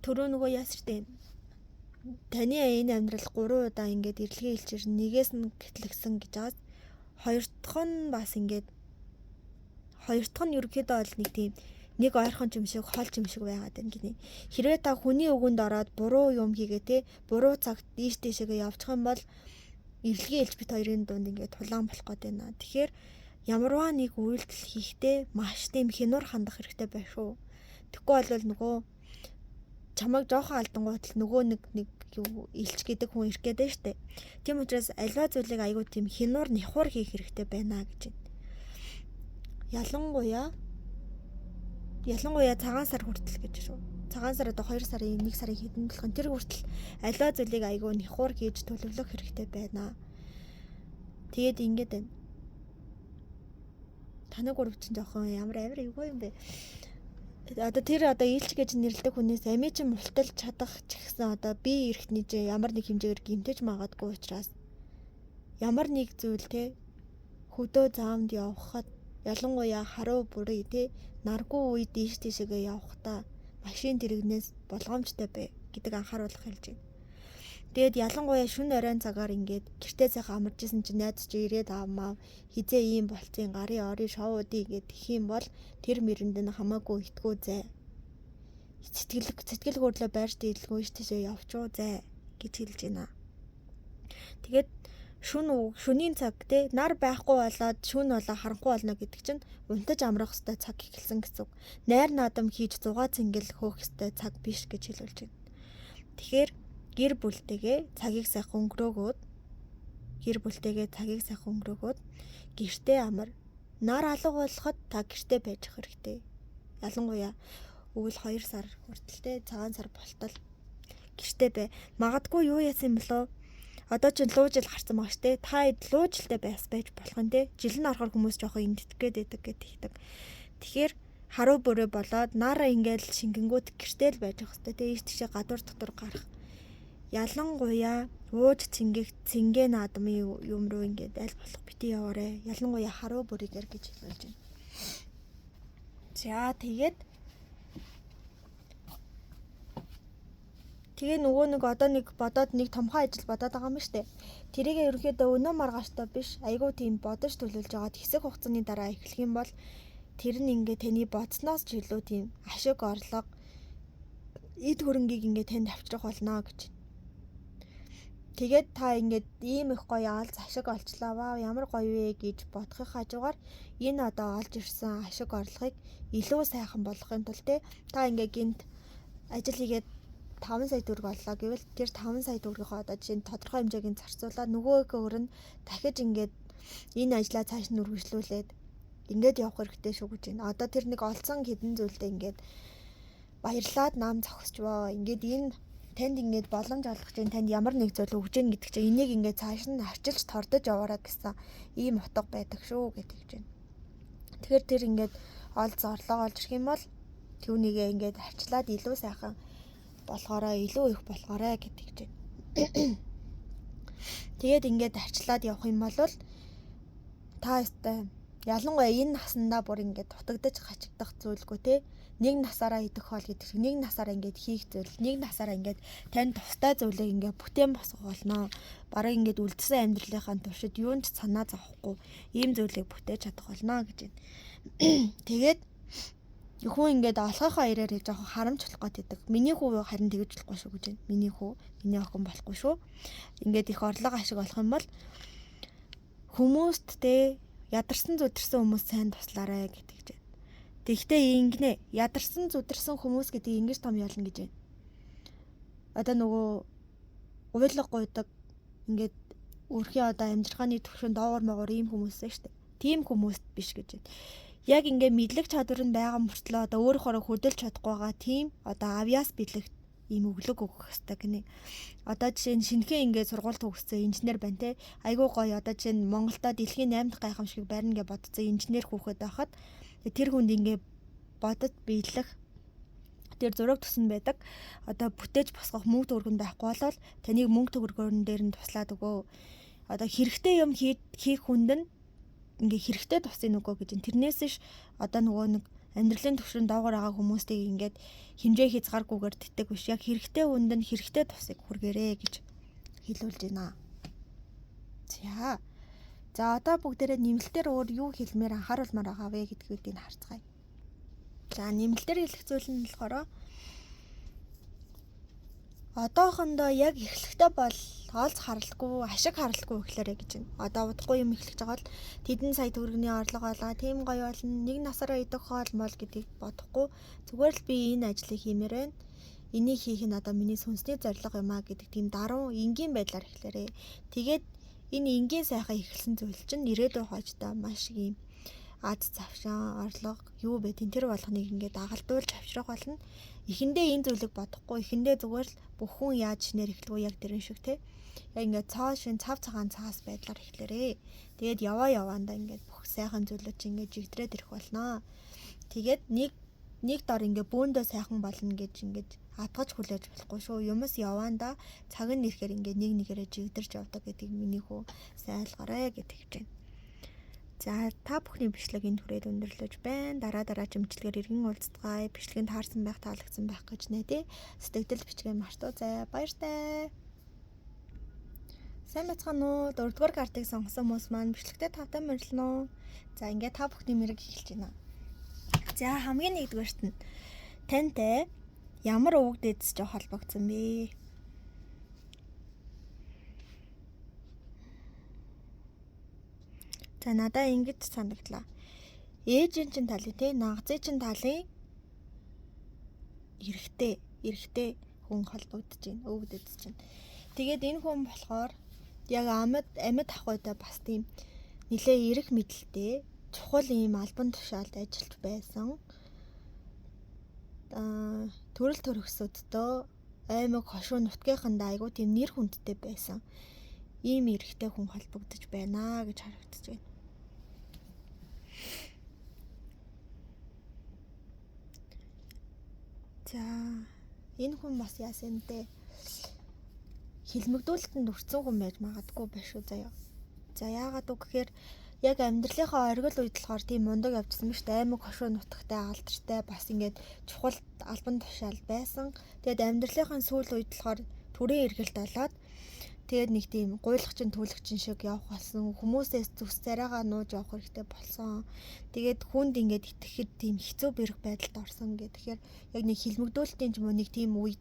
түрүү нөгөө яасэртэй таны энэ амьдрал 3 удаа ингээд эрэлгийн элчээр нэгээс нь гэтлэгсэн гэж байгаас хоёр дахь нь бас ингээд хоёр дахь нь ерөнхийдөө бол нэг тийм нэг ойрхон юм шиг хол юм шиг байгаад байна гинэ. Хэрвээ та хүний үгэнд ороод буруу юм хийгээ те буруу цагт ийш тийшээгээ явчих юм бол эрэлгийн элч бит хоёрын дунд ингээд тулаан болох гээд байна. Тэгэхээр ямарваа нэг үйлдэл хийхдээ маш тийм хянуур хандах хэрэгтэй байх шүү. Тэгэхгүй бол нөгөө чамайг жоохон алдангуут л нөгөө нэг юу илч гэдэг хүн ирэх гээд байна штэ. Тийм учраас альва зүйлийг айгүй тийм хянуур нэхур хийх хэрэгтэй байна гэж байна. Ялангуяа цагаан сар хүртэл гэж шүү. Цагаан сар одоо 2 сарын 1 сарын хэдэн болох нь тэр хүртэл альва зүйлийг айгүй нэхур хийж төлөвлөх хэрэгтэй байна. Тэгээд ингэж байна. Таныг гурав чинь жоохон ямар амар эвгүй юм бэ? Одоо тэр одоо илч гэж нэрлэдэг хүнээс амийн чинь мулталж чадах ч гэсэн одоо би эрэхтний чинь ямар нэг хэмжээгээр гимтэж магадгүй учраас ямар нэг зүйл те хөдөө заамд явхад ялангуяа харуу бүрий те наргүй үед ийш тийшээгээ явахдаа машин тэрэгнээс болгоомжтой бай гэдэг анхааруулга хэлж байна. Тэгээд ялангуяа шүн оройн цагаар ингээд гэртээ сайхан амарч исэн чинь найз чи ирээд аамаа хизээ ийм болцсон гарын орын шоудыг ингээд гэх юм бол тэр мэрэнд нь хамаагүй итгүү зай. Сэтгэл хөдлөө байрч дийлгүй ш тийшээ явчуу зай гэж хэлж байна. Тэгээд шөнийн цаг те нар байхгүй болоод шүн болоо харанхуй болно гэдэг чинь унтаж амрах ёстой цаг эхэлсэн гэсэн үг. Найр наадам хийж зугаа цэнгэл хөөх ёстой цаг биш гэж хэлүүлж байна. Тэгэхээр гэр бүлтэйгээ цагийг сайхан өнгөрөөгөөд гэр бүлтэйгээ цагийг сайхан өнгөрөөгөөд гэртээ амар нар алга болоход та гэртээ байж хэрэгтэй. Ялангуяа өвөл 2 сар хүртэлтэй цагаан сар болтол гэртээ бай. Магадгүй юу яасан юм болов? Одоо чинь луу жил гарсан байгаа штэ. Та луу жилдээ байж болох юм те. Жил нь орохоор хүмүүс жоохон эндтгэх гээд байдаг гэдэг хэлдэг. Тэгэхээр харуу бүрээ болоод нараа ингээл шингэнгүүт гэртээ л байж явах хэвээр те. Ийш тийшээ гадуур дотор гарах. Ялангуяа ууж цэнгэх цэнгэ наадмын юм руу ингээд аль болох бити яваарэ. Ялангуяа харуу бүрийгэр гэж хэлүүлж байна. За тэгээд тэгээ нөгөө нэг одоо нэг бодоод нэг томхон ажил бодоод байгаа юм штэ. Тэрийг ерөнхийдөө өнөө маргааштай биш айгүй тийм бодож төлөвлөж байгаад хэсэг хугацааны дараа эхлэх юм бол тэр нь ингээ таны бодсноос ч илүү тийм ашиг орлого эд хөрөнгийг ингээ танд авчрах болно гэж. Тэгээд та ингээд ийм их гоё олз ашиг олчлаа. Вау, ямар гоё вэ гэж бодохын хажуугаар энэ одоо олж ирсэн ашиг орлогыг илүү сайхан болгохын тулд те та ингээ гинт ажил хийгээд 5 сая төгрөг оллоо гэвэл тэр 5 сая төгрөгийнхөө одоо жишээ нь тодорхой хэмжээг зарцуулаад нөгөөхөө өөр нь дахиж ингээд энэ ажлаа цааш нь үргэлжлүүлээд ингээд явах хэрэгтэй шүү гэж байна. Одоо тэр нэг олцсон хэдэн зүйлдээ ингээд баярлаад нам зогсчвоо. Ингээд энэ танд ингээд боломж олгож чинь танд ямар нэг зүйл өгж гин гэдэг чинь энийг ингээд цааш нь арчилж тордож яваараа гэсэн ийм утга байдаг шүү гэдэг чинь. Тэгэхээр тэр ингээд олз орлого олж ирэх юм бол түүнийгээ ингээд арчлаад илүү сайхан болохоороо илүү их болохоорой гэдэг чинь. Тэгээд ингээд арчлаад явах юм бол та өстой ялангуяа энэ насандаа бүр ингээд дутагдаж хачигдах зүйлгүй те. Нэг насаараа идэх хоол гэдэг шиг нэг насаараа ингээд хийх зүйл, нэг насаараа ингээд тань тустай зүйлийг ингээд бүтээн босгох болно. Бараг ингээд үлдсэн амьдралынхаа туршид юунд ч санаа зовхгүй ийм зүйлийг бүтээж чадах болно гэж байна. Тэгээд хүн ингээд олохынхоо ирээрээ жоохон харамч болох гээд байдаг. Миний хүү харин тэгж болохгүй шүү гэж байна. Миний хүү, миний охин болохгүй шүү. Ингээд их орлого ашиг олох юм бол хүмүүст те ядарсан зүдэрсэн хүмүүс сайн туслаарай гэдэг чинь. Тэгвэл ингэнэ. Ядарсан зүдэрсэн хүмүүс гэдгийг ингэж том ялна гэж байна. Одоо нөгөө уйлга гуйдаг ингээд өрхийн одоо амжиргааны төвшөнд доогор могоор ийм хүмүүс ээ штэ. Тийм хүмүүст биш гэж байна. Яг ингээ мэдлэг чадвар нь байгаа мөртлөө одоо өөрөөхөө хөдөлж чадахгүй байгаа тийм одоо авьяас бэлэгт ийм өглөг өгөх хэрэгтэй гинэ. Одоо жишээ нь шинэхэн ингээд сургууль төгссөн инженер байна те. Айгуу гоё одоо жишээ нь Монголдо дэлхийн 8 дахь гайхамшиг барина гэж бодсон инженер хүүхэд байхад тэр хүнд ингээд бодод биелэх тэр зураг төсөн байдаг. Одоо бүтээж босгох мөнгө төгрөг нь байхгүй болвол таныг мөнгө төгрөгөөрн дээр нь туслаад өгөө. Одоо хэрэгтэй юм хийх хүнд нь ингээ хэрэгтэй тусын өгөө гэж. Тэрнээс ш одоо нөгөө нэг амьдралын түвшин доогоор байгаа хүмүүсийг ингээд хэмжээ хязгааргүйгээр тэтэг биш. Яг хэрэгтэй хүнд нь хэрэгтэй тусыг хүргээрэй гэж хэлүүлж байна. За. За одоо бүгдээрээ нэмэлтээр өөр юу хэлмээр анхааруулмаар байгаа вэ гэдгийг харцгаая. За нэмэлтээр хэлэх зүйл нь болохоор одоохондоо яг эхлэхдээ бол олз харалгүй, ашиг харалгүй эхлээрэй гэж байна. Одоо удахгүй юм эхлэж байгаа бол тэдэн сая төгрөгийн орлого олоо, тийм гоё болно, нэг насаараа идэх хоол мол гэдгийг бодохгүй зүгээр л би энэ ажлыг хиймээр байна. Энийг хийх нь одоо миний сүнсний зорилго юм а гэдэг тийм даруй энгийн байдлаар эхлээрэй. Тэгээд энэ энгийн сайхан эхэлсэн зүйл чинь ирээдүйн хойчдоо маш ийм аз завшаан, орлого юу бэ тэр болгоныг ингээд дагалдуулж авчрах болно. Эхэндээ энэ зүйлийг бодохгүй, эхэндээ зүгээр л бүх хүн яаж шинээр эхлэв яг тэрэн шиг те. Яг ингээд цоо шин цав цагаан цаас байдлаар эхлээрээ. Тэгээд яваа яваандаа ингээд бүх сайхан зүйлүүд чинь ингээд жигдрээд ирэх болно. Тэгээд нэг дор ингээд бөөндөө сайхан болно гэж ингээд адгаж хүлээж болохгүй шүү. Юмс яваандаа цаг нь ирэхээр ингээд нэг нэгээрээ жигдэрч явдаг гэдгийг миний хүү сайн ойлгоорой гэж хэлж байна. За та бүхний бичлэг энэ хүрээд өндөрлөж байна. Дараа дараагийн бичлэгээр иргэн уулзцгаая. Бичлэгэнд таарсан байх, таалагдсан байх гэж найдаа. Сэтгэл бичгээ мартуу зай. Баяртай. Сайн байцгаана уу? 4-р картыг сонгосон хүмүүс маань бичлэгтээ тавтай морилно уу? За, ингээд та бүхний мэрэг эхэлж байна. За, хамгийн нэгдүгээрт нь тантай ямар өвөг дээдс жоо холбогдсон бэ? За, надаа ингэж санагдлаа. Ээжийн чин талын те нагцын чин талын эрэгтэй хүн холбогдож байна. Өвөг дээдс чинь. Тэгээд энэ хүн болохоор яг амьд ах уйдаа бас тийм нилээ эрэх мэдлэлтэй чухал ийм албан тушаалд ажиллаж байсан. Төрөл төрөксөддөө аймаг хошуу нутгийнхандаа айгүй тийм нэр хүндтэй байсан. Ийм эрэгтэй хүн холбогдож байна гэж харагдаж байна. За, энэ хүн бас яасан юм бэ? Хилмигдүүлэлтэнд өртсөн хүн байж магадгүй байх шүү заяа. За, яагаад үг гэхээр яг амьдралынхаа оргил үед болохоор тийм мундаг явжсан биш үү? Аймаг хошуу нутагтай алдартай бас ингээд чухал албан тушаал байсан. Тэгээд амьдралынхаа сүүл үед болохоор төрийн эргэлт болоод тэгээд нэг тийм гуйлагчин түлэгчин шиг явах болсон. Хүмүүсээс зүс царайгаа нууж явах хэрэгтэй болсон. Тэгээд хүнд ингээд итгэхэд тийм хэцүү бэрх байдалд орсон гэх. Тэгэхээр яг нэг хилмигдүүлэлтийн ч юм уу нэг тийм үе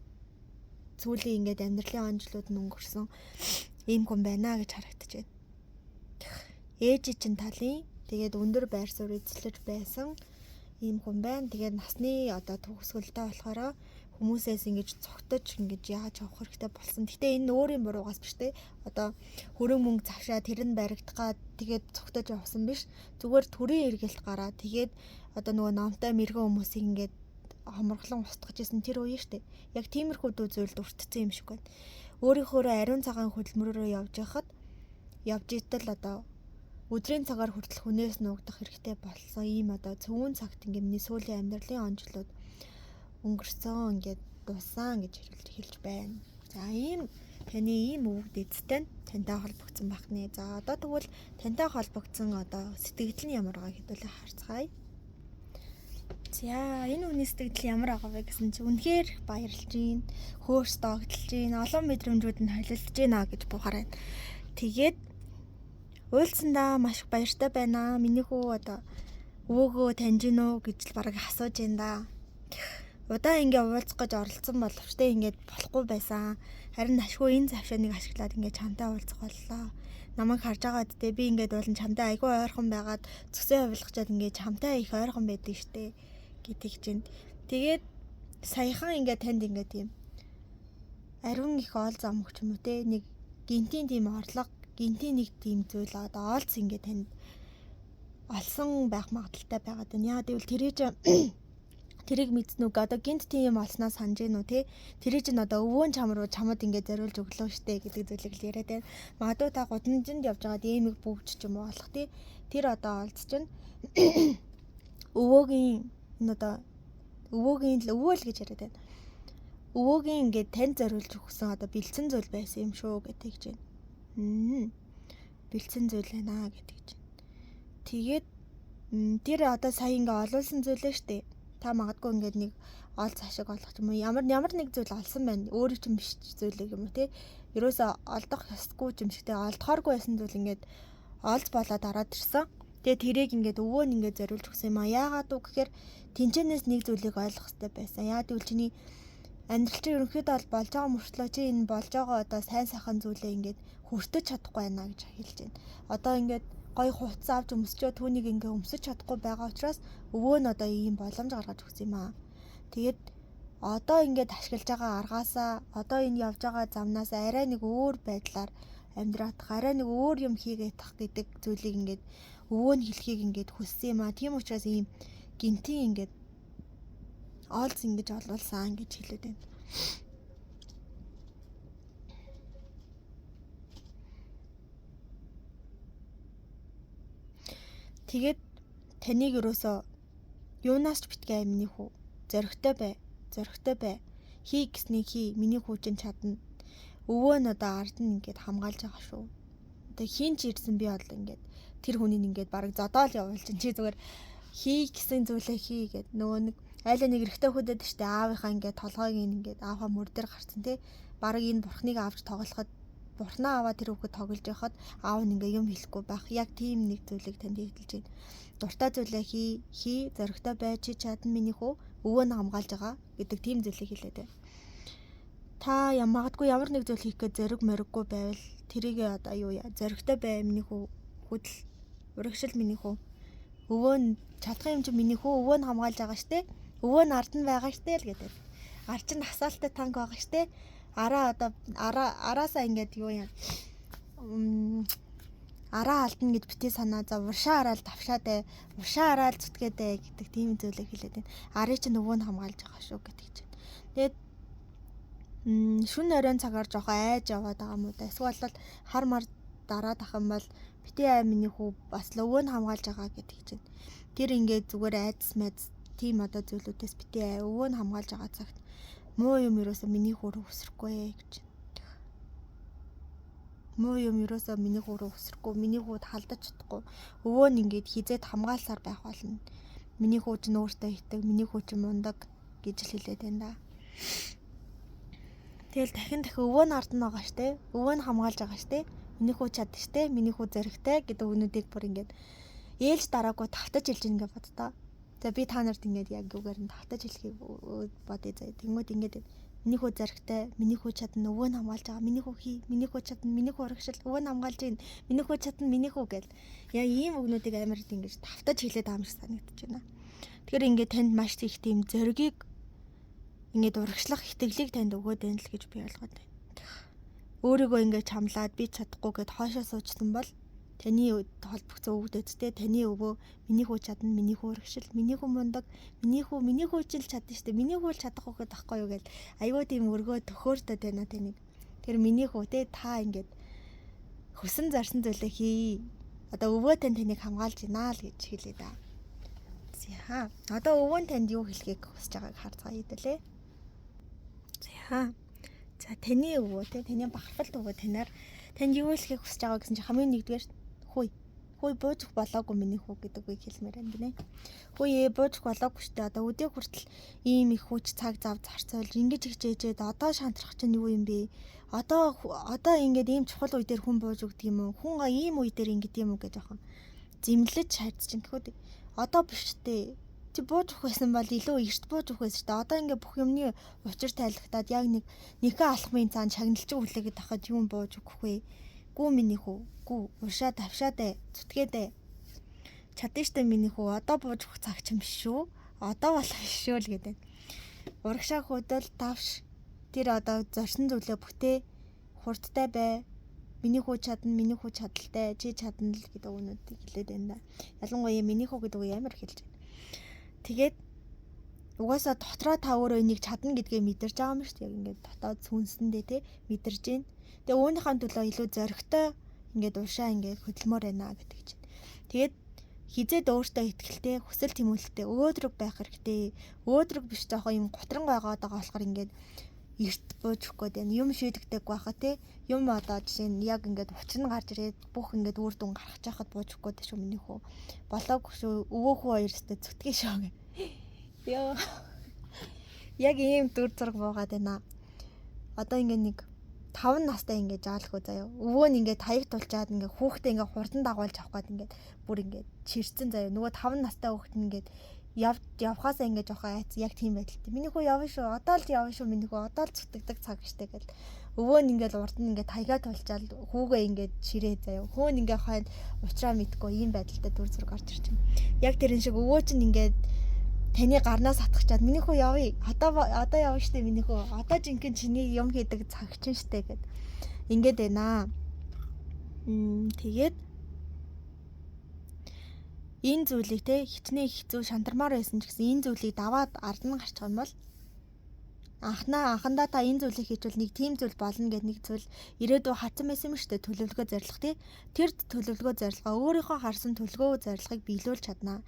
сүүлийн ингээд амьдралын он жилүүд нь өнгөрсөн ийм хүн байна гэж харагдаж байна. Ээж чинь талын тэгээд өндөр байр суурь эзлэж байсан ийм хүн байна. Тэгээд насны одоо төгсгөлдөө болохоор хүмүүсээс ингэж цогтож ингэж яаж явах хэрэгтэй болсон. Гэтэ энэ өөрийн буруугаас биш те. Одоо хөрөн мөнгө завшаа тэр нь баригдах га тэгээд цогтож явсан биш. Зүгээр төрийн эргэлт гараа тэгээд одоо нөгөө номтой мэрэгэн хүмүүсийг ингээд хоморглон устгаж исэн тэр үе штэ. Яг тиймэрхүү дүү зүйлд өртсөн юм шиг байна. Өөрийнхөөрөө ариун цагаан хөдөлмөрөөрөө явж байхад явж итэл одоо өдрийн цагаар хүртэл хүнээс нуугдах хэрэгтэй болсон ийм одоо цөвүүн цагт ингээ миний сүүлийн амьдралын он жилүүд өнгөрсөн ингээд дууссан гэж хэлж байна. За, ийм таны ийм өвөг дээдстэй тантай холбогдсон байх нэ. За, одоо тэгвэл тантай холбогдсон одоо сэтгэгдэл нь ямар байгаа хэдүүлээ харцгаая. За, энэ хүний сэтгэгдэл ямар байгаа вэ гэсэн чи үнэхээр баярлж гин, хөөрс догдолж гин, олон мэдрэмжүүд нь холилдож гинэ гэж буухаар байна. Тэгээд уулзсандаа маш их баяртай байна. Миний хүү одоо өвөөгөө таньж гин үү гэж л бараг асууж байна да. Удаан ингээ уулзах гэж оролцсон боловч тэ ингээд болохгүй байсан. Харин ашгүй энэ завшааныг ашиглаад ингээ чамтай уулзах боллоо. Намайг харж байгаад тэ би ингээд уулын чамтай айгүй ойрхон байгаад зүсээ хувилгачаад ингээ чамтай их ойрхон байдаг штэ гэдэг чинь. Тэгээд саяхан ингээ танд ингээ тийм ариун их оол зам өгч юм уу те нэг гинтийн тийм орлого гинтийн нэг тийм зүйл одоо оолц ингээ танд олсон байх магадaltaй байгаад байна. Яа гэвэл тэрийг мэдсэн үг одоо гинт тийм юм олсноо санаж гин үү те тэрийг чинь одоо өвөөн чам руу чамд ингээд зориулж өглөө штэ гэдэг зүйлийг л яриад байна. Магадгүй та гудамжинд явж байгаад эмэг бөвч ч юм уу олох те тэр одоо олц чинь өвөөгийн энэ одоо өвөөгийн л өвөө л гэж яриад байна. Өвөөгийн ингээд танд зориулж өгсөн одоо бэлдсэн зүйл байсан юм шүү гэдэг чинь. Бэлдсэн зүйл байна гэдэг чинь. Тэгээд тэр одоо сая ингээ олуулсан зүйлээ штэ. Та магадгүй ингээд нэг ол цаашиг олох юм уу ямар нэг зүйл олсон байна. Өөрөө чинь биш зүйлийг юм уу те. Ерөөсөө олдох ёсгүй юм шиг те олдохооргүй байсан зүйл ингээд олз болоод ороод ирсэн. Тэгээ тэрийг ингээд өвөө нь ингээд зориулж өгсөн юм а. Яагаад үг гэхээр тэнцэнээс нэг зүйлийг ойлгох хэрэгтэй байсан. Яа гэвэл чиний амьдрал чинь ерөнхийдөө бол болж байгаа мөртлөө чи энэ болж байгаа одоо сайн сайхан зүйлээ ингээд хүртэж чадахгүй байна гэж хэлж байна. Одоо ингээд гоё хувцас авч өмсчөө түүнийг ингээ өмсөж чадахгүй байгаа учраас өвөө нь одоо ийм боломж гаргаж өгсөн юм аа. Тэгээд одоо ингээд ашиглаж байгаа аргаасаа одоо энэ явж байгаа замнаас арай нэг өөр байдлаар амьдраадах, арай нэг өөр юм хийгээд тах гэдэг зүйлийг ингээд өвөө нь хэлхийг ингээд хүссэн юм аа. Тийм учраас ийм гинтийн ингээд оолц ингэж олуулсан гэж хэлээд байна. Тэгээд таныг ерөөсөө юунаас ч битгий миний хүү. Зоригтой бай. Зоригтой бай. Хий гэснийг хий. Миний хүү чинь чадна. Өвөө нь одоо ард нь ингээд хамгаалж байгаа шүү. Одоо хин ч ирсэн би бол ингээд тэр хүнийг ингээд бараг зодоол явуул чинь чи зүгээр хий гэсэн зүйлээ хий гэд нөгөө нэг айлаа нэг эрэгтэй хүүдэд штэ аавынхаа ингээд толгойг ингээд аавхаа мөр дээр гарцсан тий. Бараг энэ бурхныг авч тоглоход бурхнаа аваа тэр хүүхэд тоглож байхад аав нь ингээ юм хэлэхгүй байх. Яг тийм нэг зүйлийг танд хэлж байна. Дуртай зүйлээ хий, зоригтой бай, чи чадна миний хүү, өвөө нь хамгаалж байгаа гэдэг тийм зүйлийг хэлээд байна. Та магадгүй ямар нэг зүйл хийх гэж зориг мориггүй байвал тэрийг одоо юу яа зоригтой бай миний хүү, хөдөл урагшил миний хүү. Өвөө нь чадах юм чи миний хүү, өвөө нь хамгаалж байгаа штэ. Өвөө нь ард нь байгаа штэ л гэдэг. Ар чинь асаалтай танк байгаа штэ. Араа одоо араасаа ингээд юу яа араа алдна гэж битгий санаа. За уршаа араал давшаад ээ. Уршаа араал зүтгээд ээ гэдэг тийм зүйлийг хэлээд байна. Арын чинь өвөө нь хамгаалж байгаа шүү гэдэг чинь. Тэгээд шүн оройн цагаар жоохон айж яваад байгаа юм уу да. Эсвэл бол хар мар дараад ах юм бол битгий ай миний хүү бас л өвөө нь хамгаалж байгаа гэдэг чинь. Тэр ингээд зүгээр айдас майдас тийм одоо зүйлүүдээс битгий ай, өвөө нь хамгаалж байгаа цагт муу юм ерөөсөө миний хүү рүү өсрөхгүй гэж. Муу юм ерөөсөө миний хүү рүү өсрөхгүй, миний хүүд халдаж чадахгүй. Өвөө нь ингээд хизээд хамгаалсаар байх болно. Миний хүү чинь өөртөө итэг, миний хүү чинь мундаг гэж л хэлээд байна да. Тэгэл дахин дахин өвөө нь ард нь байгаа штэ. Өвөө нь хамгаалж байгаа штэ. Миний хүү чадна штэ. Миний хүү зоригтой гэдэг үгнүүдийг бүр ингээд ээлж дараагүй тавтаж хэлж ингээд боддоо. За би та нарт ингээд яг юугаар нь тавтаж хэлхийг бодъё заяа. Тэнгүүд ингээд миний хүү зоригтой, миний хүү чадна, өвөө нь хамгаалж байгаа, миний хүү хий, миний хүү чадна, миний хүү урагшил, өвөө нь хамгаалж гин, миний хүү чадна, миний хүү гэл. Яг ийм үгнүүдийг амар ингэж тавтаж хэлээд байгаа юм шиг санагдаж байна. Тэгэхээр ингээд танд маш их тийм зоригийг ингээд урагшлах итгэлийг танд өгөөд байна л гэж би ойлгоод байна. Өөрийгөө ингээд чамлаад би чадахгүй гэд хоошоо суучсан бол таны холбогдсон өвгөдөдтэй таны өвөө миний хүү чадна, миний хүү урагшил, миний хүү мундаг, миний хүү миний хүү ч л чадна штэ, миний хүү л чадахгүй гэд ахгүй юу гэл айгүй тийм өргөө төхөөртэй байна таныг. Тэр миний хүү те та ингээд хүсэн зарсан зүйлээ хий. Одоо өвөө тань таныг хамгаалж байна л гэж хэлээ да. За одоо өвөө нь танд юу хэлхийг хүсэж байгааг харцгаая хэдүүлээ. За. За таны өвөө те таны бахархалт өвөө танаар танд юу хэлхийг хүсэж байгаа гэсэн чинь хамгийн нэгдүгээр хүй бууж болоогүй миний хүү гэдэг үгийг хэлмээр байна гинэ. Хүй бууж болоогүй штэ одоо өдөө хүртэл ийм их хүч цаг зав зарцуулж ингэж хичээжээд одоо шантрах чинь юу юм бэ? Одоо ингээд ийм чухал үе дээр хүн бууж өгдөг юм уу? Хүн ийм үе дээр ингэдэг юм уу гэж жоохон зэмлэж хайц чинь гэхүүд одоо биш штэ. Чи бууж өгөх байсан бол илүү эрт бууж өгөх байсан шүү дээ. Одоо ингээ бүх юмны учир тайлгтаад яг нэг нэгэн алхмын цаана шагналч хүлээгээд тахад юм бууж өгөх вэ? Гүү миний хүү. Гүү уршаа давшаад ээ. Зүтгээд ээ. Чадна штэ миний хүү. Одоо бууж өгөх цаг ч юм биш шүү. Одоо болох биш шүү л гэдэг. Урагшаа хөдөл давш. Тэр одоо зорсон зүйлээ бүтээ. Хурдтай бай. Миний хүү чадна, миний хүү чадaltaй, чи чадна л гэдэг үгнүүдийг хэлээд байна да. Ялангуяа миний хүү гэдэг үг амар хэлж байна. Тэгээд угаасаа дотроо та өөрөө энийг чадна гэдгээ мэдэрч байгаа юм шүү дээ. Яг ингээд дотоод сүнсэндээ те мэдэрч байна. Тэгээ үүнийхээ төлөө илүү зоригтой ингээд уршаа ингээд хөдөлмөр байна гэдэг чинь. Тэгээд хизээд өөртөө ихтэй хүсэл тэмүүлэлтэй өөдрөг байх хэрэгтэй. Өөдрөг биш жоохон юм гутран гойгоод байгаа болохоор ингээд эрт бууж өгөх гээд байна. Юм шийдэгдэг байхаа те. Юм одоо жишээ нь яг ингээд учир нь гарч ирээд бүх ингээд үр дүн гаргах чахад бууж өгөх гээд шүү миний хүү. Болоогүй шүү. Өвөө хүү хоёр өстө зүтгэе шүү гэ. Йоо. Яг ийм дүр зураг буугаад байна. Одоо ингээд нэг 5 настай ингээд жаалгүй заяа. Өвөө нь ингээд таяг тулчаад ингээд хүүхдээ ингээд хурдан дагуулж авах гээд ингээд бүр ингээд чирцэн заяа. Нөгөө 5 настай хүүхэд нь ингээд явхаасаа ингээд жоохон айц яг тийм байдалтай. Миний хүү явна шүү. Одоо л явна шүү миний хүү. Одоо л зүтгэдэг цаг штэ гэл. Өвөө нь ингээд урд нь ингээд таягаа тулчаал хүүгээ ингээд ширээ заяа. Хөө нь ингээд хойно уучраа мэдгүй ийм байдалтай дүр зураг гарч ирж байна. Яг тэрэн шиг өвөө чинь ингээд таны гарнаас атгачаад миний хүү явъя. Одоо явна штэ миний хүү. Одоо жинхэнэ чиний юм хийдэг цаг чинь штэ гэд. Ингээд байна. Тэгээд энэ зүйлийг те хичнээн хэцүү шантармаар байсан ч гэсэн энэ зүйлийг даваад ард нь гарчих юм бол анхандаа та энэ зүйлийг хийчихвэл нэг тийм зүйл болно гэд нэг зүйл ирээдүй харсан байсан юм шүү дээ. Төлөвлөгөө зорилго тий. Тэр төлөвлөгөө зорилгоо өөрийнхөө харсан төлөвлөгөө зорилгыг биелүүлж чаднаа.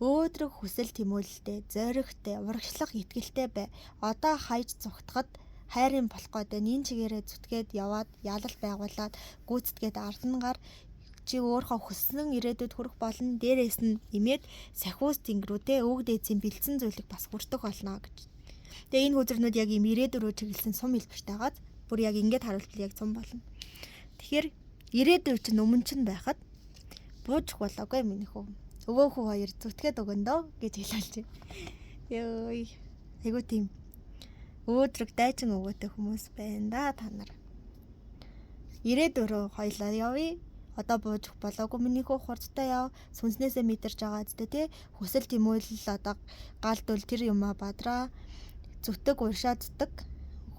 Өөдрөг хүсэл тэмүүлэлтэй, зоригтой, урагшлах итгэлтэй бай. Одоо хайж зугтахад хайрын болох гээд байна. Энэ чигээрээ зүтгээд яваад ялал байгуулад гүйцэтгээд ард нь гар чи өөрийнхөө хүссэн ирээдүйд хүрэх болно. Дээрээс нь нэмээд сахиус тэнгэрүүдээ өвөг дээдсийн бэлдсэн зүйлийг бас хүртэх болно гэж. Тэгээ энэ хөзрнүүд яг ийм ирээдүй рүү чиглэсэн сум хэлбэртэй байгааз бүр яг ингээд харуулбал яг сум болно. Тэгэхээр ирээдүй чинь өмнө чинь байхад бууж болоогүй миний хүү. Өвөө хүү хоёр зүтгээд өгөн дөө гэж хэлүүлж байна. Йой. Айгуу тийм өөдрөг дайчин өвөөтэй хүмүүс байна да та нар. Ирээдүй рүү хоёлаа явъя. Одоо бууж болоогүй миний хүү, хурдтай яв. Сүнснээсээ мэдэрч байгаа зү тэ. Хүсэл тэмүүлэл одоо гал дүл тэр юмаа бадраа. Зүтэг уршаа зүтэг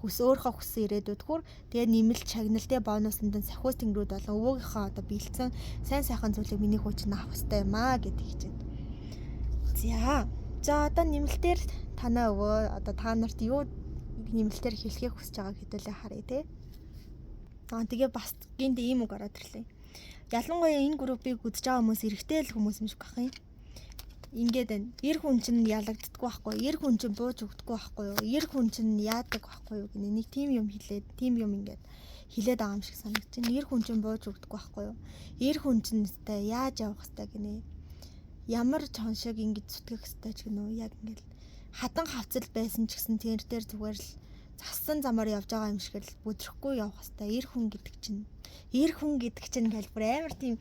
хүс өөрийнхөө хүссэн ирээдүйд хүр. Тэгээ нэмэлт шагнал тэ бонусанд нь сахиус тэнгэрүүд болон өвөөгийнхөө одоо бэлдсэн сайн сайхан зүйлийг миний хүү чинь авах хэрэгтэй юм аа гэдэг хичээд. За. За одоо нэмэлтээр танаа өвөө одоо та нарт юу нэмэлтээр хэлхийг хүсэж байгааг хэдүүлээ харъя те. Аа тэгээ бас гинт ийм үг ороод ирлээ. Ялангуяа энэ группийг үзэж байгаа хүмүүс эрэгтэй л хүмүүс юм шиг байх юм. Ингээд байна. Эр хүн чинь ялагддаггүй байхгүй юу? Эр хүн чинь бууж өгдөггүй байхгүй юу? Эр хүн чинь яадаг байхгүй юу гинэ. Нэг тийм юм хэлээд, тийм юм ингээд хэлээд байгаа юм шиг санагдаж байна. Эр хүн чинь бууж өгдөггүй байхгүй юу? Эр хүн чинь өстэй яаж явах хэвтэй гинэ. Ямар чон шиг ингэж зүтгэх хэвтэй ч гэнэ үү? Яг ингээд хадан хавцал байсан ч гэсэн тэр дээр зүгээр л зассан замаар явж байгаа юм шиг л бүдрэхгүй явах хэвтэй. Эр хүн гэдэг чинь. Эр хүн гэдэг чинь гэл бүр амар тийм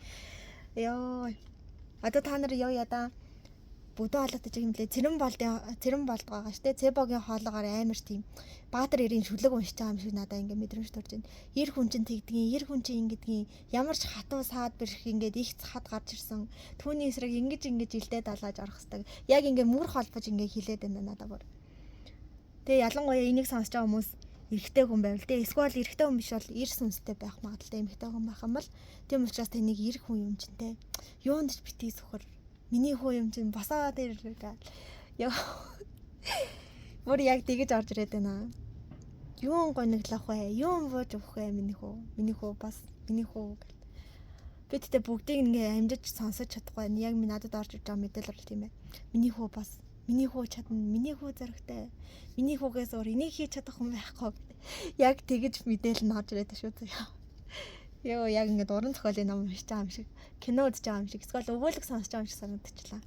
ёо. Одоо та нар ёо ядаа бүдүү хоолойтой ч юм лээ. Цэрэн болдын цэрэн болд байгаа штэ. Цэбогийн хоолоогоор амар тийм Баатар эрийн шүлэг уншиж байгаа юм шиг надаа ингээ мэдрэмж төрж байна. Эр хүн чинь тэгдгийн, эр хүн чинь ингэдгийн, ямар ч хатуу саад бэрх ингээд их хад гарч ирсэн. Түүний эсрэг ингэж ингэж илдээ далааж орох хэвээр. Яг ингээ мөр холбож ингээ хилээд байна надаа бүр. Тэгээ ялангуяа энийг сонсож байгаа хүмүүс эрэгтэй хүн байвал тэ эсвэл эрэгтэй хүн биш бол эр сүнстэй байх магадлалтай эмэгтэй хүн байх юм бол тийм учраас таныг эр хүн юм чинь те. Юунд ч битгий сөхөр. Миний хүү юм чинь босоо дээр гээл. Яа. Бүр яг тэгэж орж ирээд байна. Юун гониглах вэ? Юун бууж өгөх вэ миний хүү? Миний хүү бас миний хүү гэл. Би тэгтээ бүгдийг ингээ амжиж сонсож чадахгүй байна. Яг минь надад орж ирж байгаа мэдээлэл бол тийм ээ. Миний хүү бас миний хүү чадна, миний хүү зоригтой. Миний хүүгээс өөр энийг хийж чадах хүн байхгүй. Яг тэгэж мэдээлэл нь орж ирээд шүү заяа. Йоо яг ингээд уран зохиолын ном уншиж байгаа юм шиг, кино үзэж байгаа юм шиг, эсвэл өгөөлөг сонсож байгаа юм шиг санагдчихлаа.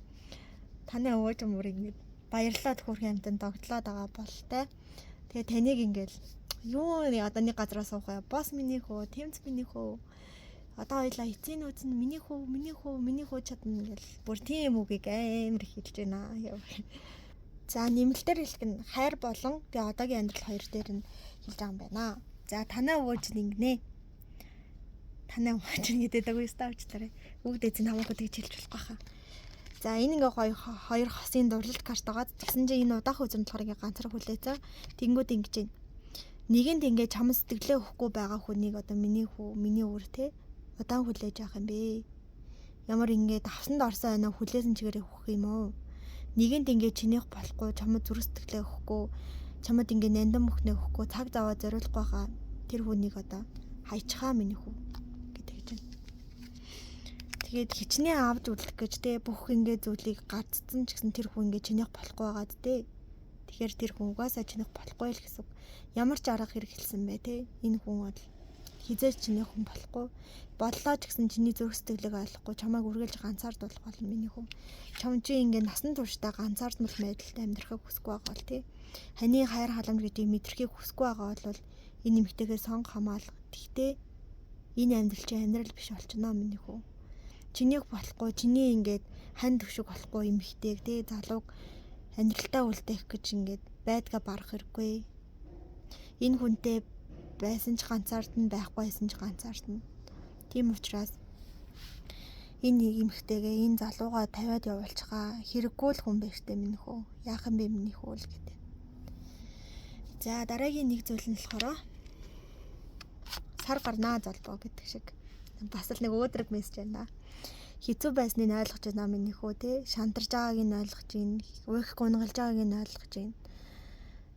Таны өвөөж мөр ингээд баярлаад хөөрхөн амтанд догтлоод байгаа болтой. Тэгээ таныг ингээд юу одоо нэг газараа суух вэ? Босс миний хөө, тэмц миний хөө. Одоо хоёлаа эцсийн нууц нь миний хөө, миний хөө, миний хөө чадна гэл бүр тийм үгийг амар их хэлж байна. За нэмэлтээр хэлэх нь хайр болон тэгээ одоогийн амьдрал хоёр дээр нь хэлж байгаа юм байна. За танаа өвөөж нь ингэнэ. Танаа өвөөж нь гэдэг үгүй өстой авчлаарай. Үг дээдсийн хамаагүй тэгж хэлж болохгүй хаа. За энэ ингээ гоё хоёр хосын дурлалт карт байгаа. Тэгсэн чинь энэ удаах үзэм болохоор ингээ ганцаар хүлээцээ. Тэнгүүд ингэж байна. Нэгэнд ингээ чам сэтгэлээ өгөхгүй байгаа хүнийг одоо миний хүү, миний үр те удаан хүлээж авах юм бэ? Ямар ингээд авсанд орсон байна хүлээсэн чигээрээ өгөх юм уу? Нэгэнд ингээ чинийх болохгүй, чамд зүрх сэтгэлээ өгөхгүй, чамд ингээ нандин мөхнөө өгөхгүй, цаг заваа зориулахгүй байгаа тэр хүнийг одоо хайчхаа миний хүү гэдэг гэж байна. Тэгээд хичнээн авч үлдэх гэж те бүх ингээ зүйлийг гарцсан ч гэсэн тэр хүн ингээ чинийх болохгүй байгаад те. Тэгэхээр тэр хүн угаасаа чинийх болохгүй л гэсэн. Ямар ч арга хэрэг хэлсэн бэ те. Энэ хүн бол хизээж чинийх хүн болохгүй. Боллоо ч гэсэн чиний зүрх сэтгэлийг ойлгохгүй чамайг үргэлж ганцаардуулах болно миний хүн. Чам чи ингээ насан туршдаа ганцаардмал байдалтай амьдрахыг хүсэхгүй байгаа бол те. Ханы хайр халамж гэдгийг мэдрэхийг хүсэхгүй байгаа бол энэ эмэгтэйгээ сонг хамгаалах. Тэгтээ энэ амьдрал чи амьдрал биш болчихно миний хүү. Чинийх болохгүй, чиний ингээд хань төвшөг болохгүй эмэгтэйг те залууг амьдралтаа үлдээх гэж ингээд байдгаа барах хэрэггүй. Энэ хүнтэй байсан ч ганцаардна, байхгүй байсан ч ганцаардна. Тийм учраас энэ эмэгтэйгээ энэ залуугаа тавиад явуулчихаа. Хэрэггүй л хүн байж тээ миний хүү. Яах юм бэ миний хүү л гэдэг. За дараагийн нэг зүйл нь болохоор сар гарнаа золбоо гэдэг шиг. Бас л нэг өөдрөг мессеж байна. Хэцүү байсныг ойлгож байна миний хүү те. Шантарж байгааг нь ойлгож байна. Уйх гунгалж байгааг нь ойлгож байна.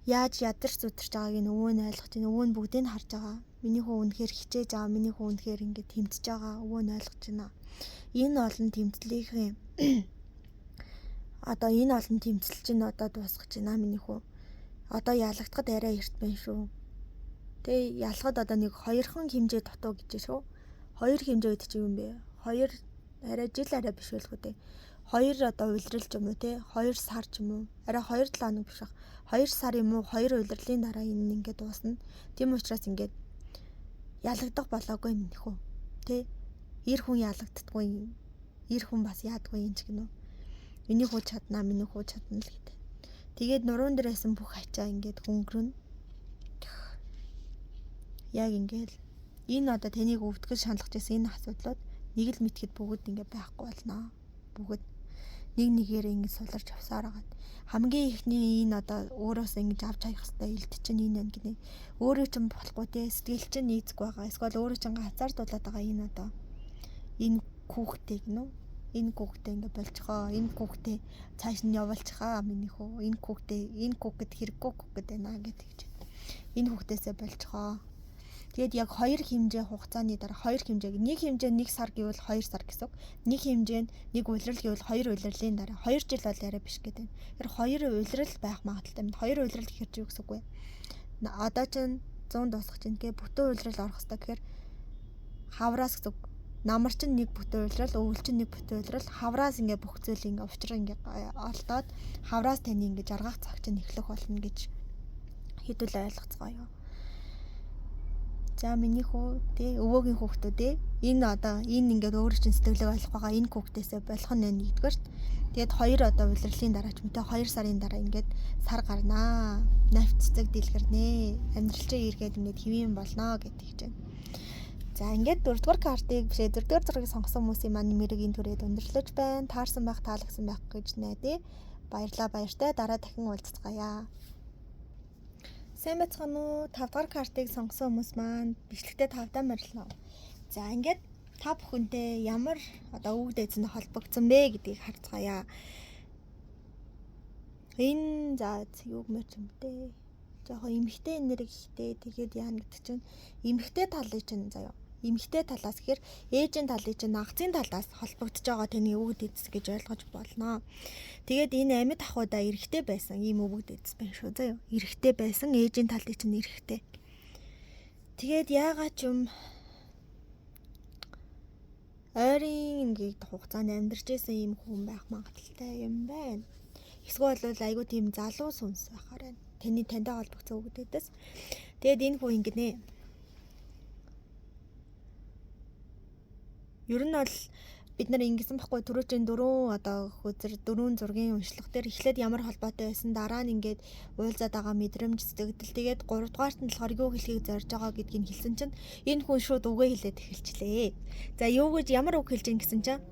Яаж ядарч зүтэрч байгааг нь өвөө нь ойлгож байна. Өвөө нь бүгдийг нь харж байгаа. Миний хүү үнэхээр хичээж байгаа. Миний хүү үнэхээр ингэ тэмцэж байгаа. Өвөө нь ойлгож байна. Энэ олон тэмцлийнхээ одоо энэ олон тэмцэл чинь одоо дуусгаж байна миний хүү. Одоо ялагдахад арай эрт байна шүү. Тэ ялахад одоо нэг хоёрхан хэмжээ дутуу гэж шүү. Хоёр хэмжээ гэдэг чинь юм бэ? Хоёр арай жил арай биш байлгүй дээ. Хоёр одоо улирал ч юм уу те 2 сар ч юм уу. Арай 2-7 хоног биш бах. 2 сар юм уу 2 улирлын дараа энэ ингээд дуусна. Тийм учраас ингээд Ялагдах болоогүй юм нөхөө. Тэ? Эр хүн ялагддаггүй юм. Эр хүн бас яадгүй юм ч гинөө. Миний хүү чаднаа, миний хүү чадна л гэдэг. Тэгээд нуруун дээр байсан бүх ачаа ингээд хөнгөрнө. Яг ингээл энэ одоо таныг өвдгөл шаналгаж байсан энэ асуудлууд нэг л мэтгэд бүгд ингээ байхгүй болно. Бүгд нэг нэгээр ингэ суларч явсаар байгаа. Хамгийн ихний энэ одоо өөрөөсөө ингэж авч хаях хэвээр илт чинь энэ байна гинэ. Өөрөө чинь болохгүй те, сэтгэл чинь нийцэхгүй байгаа. Эсвэл өөрөө чинь ганцаардуулаад байгаа энэ одоо энэ хүүхдээ гинүү. Энэ хүүхдээ ингээ болчихоо. Энэ хүүхдээ цааш нь явуулчихаа миний хүү. Энэ хүүхдээ энэ хүүхэд хэрэггүй хүүхэд байна гэдэг чинь. Энэ хүүхдээсээ болчихоо. Тэгээд яг хоёр хэмжээ хугацааны дараа хоёр хэмжээг нэг хэмжээ 1 сар гэвэл 2 сар гэсэн үг. Нэг хэмжээ нь нэг улирал гэвэл хоёр улирлын дараа 2 жил бол арай биш гэдэг. Тэр хоёр улирал байх магадлалтай юм. Хоёр улирал гэхэр чи юу гэсэн үг вэ? Одоо чинь 100 дуусах чинь гэ бүтэн улирал орох хэрэгтэй гэхээр хавраас гэсэн үг. Намар чинь нэг бүтэн улирал, өвөл чинь нэг бүтэн улирал, хавраас ингээ бүх зүйл ингээ учраа ингээ олдоод хавраас таны ингээ жаргах цаг чинь эхлэх болно гэж хэдүүл ойлгоцгоё. За миний хүү тий өвөөгийн хүүхдүүд ээ энэ одоо энэ ингээд өөрөө чинь сэтгэлэг ойлгох байгаа энэ хүүхдээсээ болох нь нэгдүгээрт. Тэгээд хоёр одоо улирлын дараа ч мэтэ 2 сарын дараа ингээд сар гарнаа. Навч цэцэг дэлгэрнэ. Амьдрал чинь эргээд ингээд хэвэн болно гэдэг чинь. За ингээд дөрөвдүгээр картыг бишээ дөрөвдүгээр зургийг сонгосон хүмүүсийн маань мэрэг энэ түрээд өндөрлөж байна. Таарсан байх, таалагдсан байх гэж найдаа. Баярлалаа, баяртай. Дараа дахин уулзцгаая. Сайн байцгаана уу? 5 дугаар картыг сонгосон хүмүүс маань бичлэгтээ тавдаа морилно. За ингээд та бүхэнтэй ямар одоо өвөг дээдсэнд холбогдсон бэ гэдгийг харцгаая. Энэ за юу гэмээр ч юм бэ? Жохон эмэгтэй энерги ихтэй. Тэгээд яана гэдэг чинь эмэгтэй талыг чинь заяа. Эмэгтэй талаас гэхээр ээжийн талыг чинь нагцын талаас холбогдож байгаа таны өвөг дээдс гэж ойлгож болно. Тэгээд энэ амьд ахуйдаа эрэгтэй байсан ийм өвөг дээдс байна шүү заяа. Эрэгтэй байсан ээжийн талыг чинь эрэгтэй. Тэгээд яагаад ч юм ойрын ингээд хугацаанд амьдарч байсан ийм хүн байх магадлалтай юм байна. Эсвэл бол айгүй тийм залуу сүнс байхаар байна. Таны тантай холбогдсон өвөг дээдс. Тэгээд энэ хүн ингэнэ. Ер нь бол бид нар ингэсэн байхгүй түрүүчийн дөрвөн одоо хөзөр дөрвөн зургийн уншлага дээр эхлээд ямар холбоотой байсан дараа нь ингээд уулзаад байгаа мэдрэмж сэтгэгдэл тэгээд гуравдугаарт нь болохоор юу хэлхийг зорж байгаа гэдгийг хэлсэн чинь энэ хүн шууд үгээ хэлээд эхэлчлээ. За юу гэж ямар үг хэлж ийн гэсэн чинь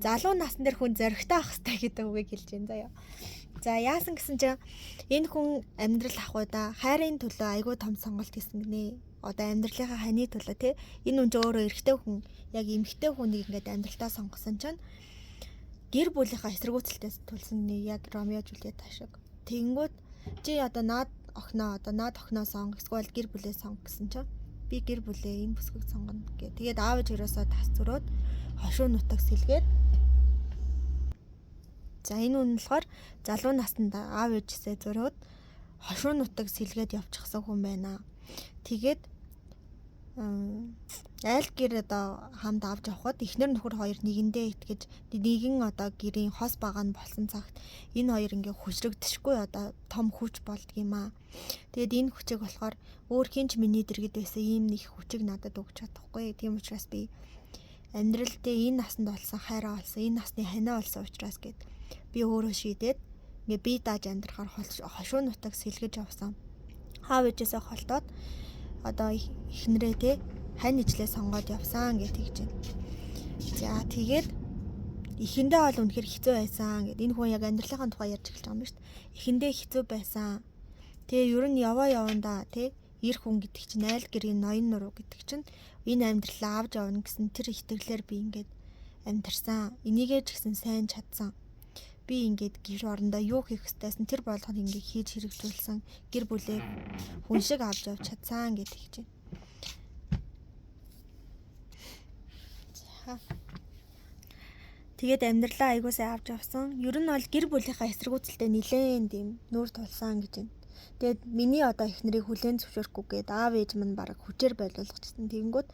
залуу насн дээр хүн зоригтой ах хэрэгтэй гэдэг үгийг хэлж байна заяа. За яасан гэсэн чинь энэ хүн амьдрал ахуйдаа хайрын төлөө айгүй том сонголт хийсэн гинэ. Одоо амьдралынхаа ханы төлөө тий энэ хүн ч өөрөө эрэгтэй хүн яг эмэгтэй хүнийг ингээд амьдралтаа сонгосон чинь гэр бүлийнхаа эсэргүүцэлтээс төлсөн гинэ яг Ромео Жульетта шиг. Тэгэнгүүт чи одоо наад охиноо одоо наад охиноо сонго эсвэл гэр бүлээ сонго гэсэн чинь би гэр бүлээ энэ бүсгүйг сонгоно гэ. Тэгээд аав ээж хоёроосоо тас зөрөөд хошуу нутаг сэлгээд за энэ үн болохоор залуу наснд аав ээжээсээ зөрөөд хошуу нутаг сэлгээд явчихсан хүн байна. Тэгээд айл гэр одоо хамт авч явхад эхнэр нөхөр хоёр нэгэндээ итгэж нэгэн одоо гэрийн хос бага нь болсон цагт энэ хоёр ингээ хүчрэгдэшгүй одоо том хүч болдгийм аа. Тэгээд энэ хүчийг болохоор өөр хин ч миний дэргэд байсан ийм нэг хүчийг надад өгч чадахгүй. Тийм учраас би амьдрал дээр энэ насанд болсон хайраа олсон, энэ насны ханиа олсон учраас гэд би өөрөө шийдээд ингээ бие дааж амьдрахаар хошуу нутаг сэлгэж явсан. Аав ээжээсээ холдоод одоо эхнэрээ те хань ижлээ сонгоод явсан гэж тэгж байна. За тэгээд эхэндээ бол үнэхэр хэцүү байсан гэд энэ хүн яг амьдралынхаа тухай ярьж эхэлж байгаа юм ба шүү дээ. Эхэндээ хэцүү байсан. Тэгээ ер нь яваа явандаа те эр хүн гэдэг чинь айл гэрийн ноён нуруу гэдэг чинь энэ амьдралаа авч явна гэсэн тэр итгэлээр би ингээд амьдарсан. Энийгээ ч гэсэн сайн чадсан. Би ингээд гэр орондоо юу хийх ёстойс нь тэр болгоныг ингээд хийж хэрэгжүүлсэн. Гэр бүлээ хүн шиг авч явж чадсан гэдэг чинь. За. Тэгээд амьдралаа айгуу сайн авч явсан. Ер нь бол гэр бүлийнхаа эсэргүүцэлтэй нилээн тийм нүүр тулсан гэж байна. Тэгээд миний одоо эхнэрийг хүлээн зөвшөөрөхгүй гээд аав ээж минь бараг хүчээр байлуулчихсан. Тэгэнгүүт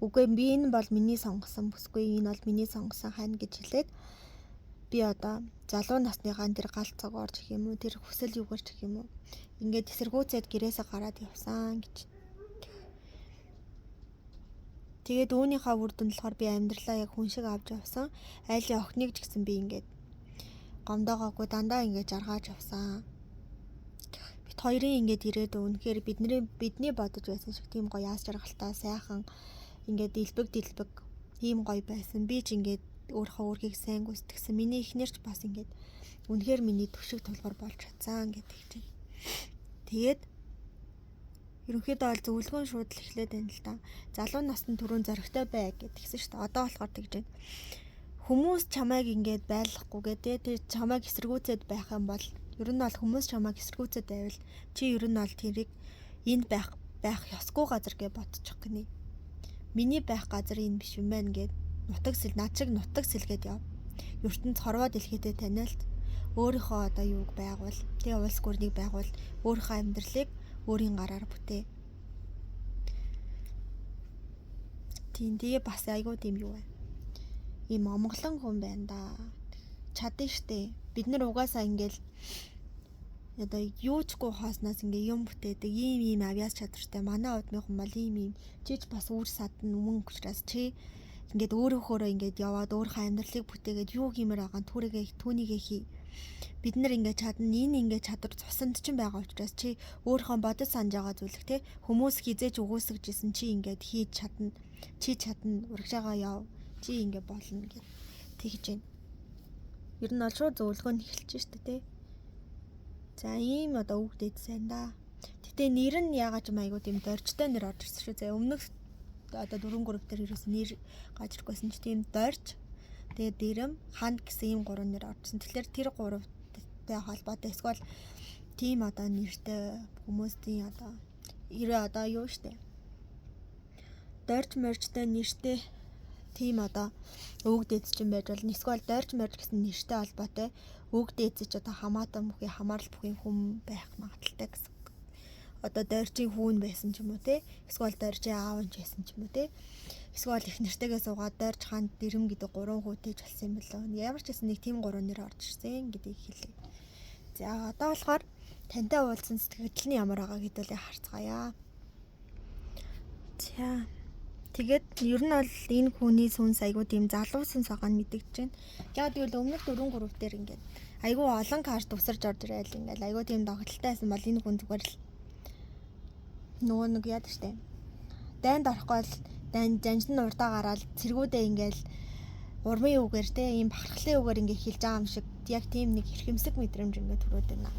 үгүй би энэ бол миний сонгосон бүсгүй, энэ бол миний сонгосон хань гэж хэлээд би одоо залуу насныхаа тэр гал цог орж их юм уу, тэр хүсэл юугаар ч их юм уу. Ингээд эсэргүүцээд гэрээсээ гараад явсан гэж. Тэгээд үүнийхээ үр дүнд болохоор би амьдралаа яг хүн шиг авч явсан. Айлын охиныг ч гэсэн би ингээд гомдоогоогүй дандаа ингээд жаргааж явсан. Бит хоёрын ингээд ирээд үнэхээр бидний бодож байсан шиг тийм гоё яас жаргалтай сайхан ингээд дэлбэг дэлбэг ийм гоё байсан. Би ч ингээд өөрийнхөө үүргийг сайн гүйцэтгсэн. Миний эхнэр ч бас ингээд үнэхээр миний түшиг тулгуур болж чадсан гэдэг чинь. Тэгээд ерөнхийдөө бол зөвлөгөөн шууд л эхлээд байна л да. Залуу насны түрүүн зоригтой бай гэдгийгсэн шүү дээ. Одоо болохоор тэгж байна. Хүмүүс чамайг ингээд байлгахгүйгээ те тэр чамайг эсэргүүцээд байх юм бол ер нь бол хүмүүс чамайг эсэргүүцээд байвал чи ер нь бол тэрийг энд байх ёсгүй газар гэж бодчих гинэ. Миний байх газар энэ биш юм байна гэд нутаг сэл над шиг нутаг сэлгээд яв. ертөнц хорвоо дэлхийдээ таниалт өөрийнхөө одоо юуг байгуул, тэгээ улс гүрнийг байгуул, өөрийнхөө амьдралыг өөрийн гараар бүтээ. Тийм тэгээ бас айгүй тийм юу вэ? Ийм омглон хүн байна да. Чадна штэ. Бид нар угаасаа ингээл одоо юучгүй хооснаас ингээ юм бүтээдэг. Ийм ийм авьяас чадвартай. Манай удмын хүн бол ийм ийм. Чи ч бас үр садна өмнө учраас чи ингээд өөрөөхөөрөө ингээд яваад өөрийнхөө амьдралыг бүтээгээд юу хиймээр байгаа нь түүнийгээ хий. Бид нар ингээд чадна. Энэ ингээд чадвар цусанд чинь байгаа учраас чи өөрийнхөө бодож санаж байгаа зүйлх те хүмүүс хизээж үгүйсгэж исэн чи ингээд хийж чадна. Чи чадна. Урагшаага яв. Чи ингээд болно гэд тэгж байна. Ер нь бол шууд зөвлөгөө нь эхэлж штэ те. За ийм одоо үг дээдсэн да. Гэтэ нэр нь яагаад ч юм айгуу тийм доржтой нэр орж ирсэн шүү. За өмнөх одоо 4 3 дээр ерөөс нэр гаж ирэхгүйсэн чи тийм дорж тэгээ дэрэм ханд гэсэн ийм гурван нэр оржсэн. Тэгэхээр тэр гуравтай холбоотой эсвэл тийм одоо нэртэй хүмүүсийн одоо ерөө одоо юу штэ. Дорж моржтой нэртэй тийм одоо өвөг дээдс чинь байж болно. Эсвэл дорж морж гэсэн нэртэй холбоотой өвөг дээдс ч одоо хамаатан бүхий хамаарал бүхий хүн байх магадлалтай гэсэн. Одоо доржийн хүүн байсан ч юм уу те. Эсвэл доржийн аав нь ч байсан ч юм уу те. Эсвэл их нэртэйгээ суугаад дорж хаан дэрэм гэдэг гурван хүүтэй ч болсон юм болоо. Ямар ч гэсэн нэг тийм гурван нэр орж ирсэн гэдгийг хэлье. За одоо болохоор тантай уулзсан сэтгэл нь ямар байгаа гэдүүлээ харцгаая. За тэгээд ер нь бол энэ хүний сүнс айгуу тийм залуу сүнс байгаа нь мэдэгдэж байна. Яг тэгвэл өмнөх 4 3 дээр ингээд айгуу олон карт үсэрж орж ирээл ингээд айгуу тийм догтлолтой байсан бол энэ хүн зүгээр л нөгөө нэг яадаг штэ. Дайнд орохгүй л дайн жанжин урдаа гараад цэргүүдээ ингээд урмын үгээр те ийм бахархлын үгээр ингээд хэлж байгаа юм шиг яг тийм нэг эрхэмсэг мэдрэмж ингээд төрөөд байна.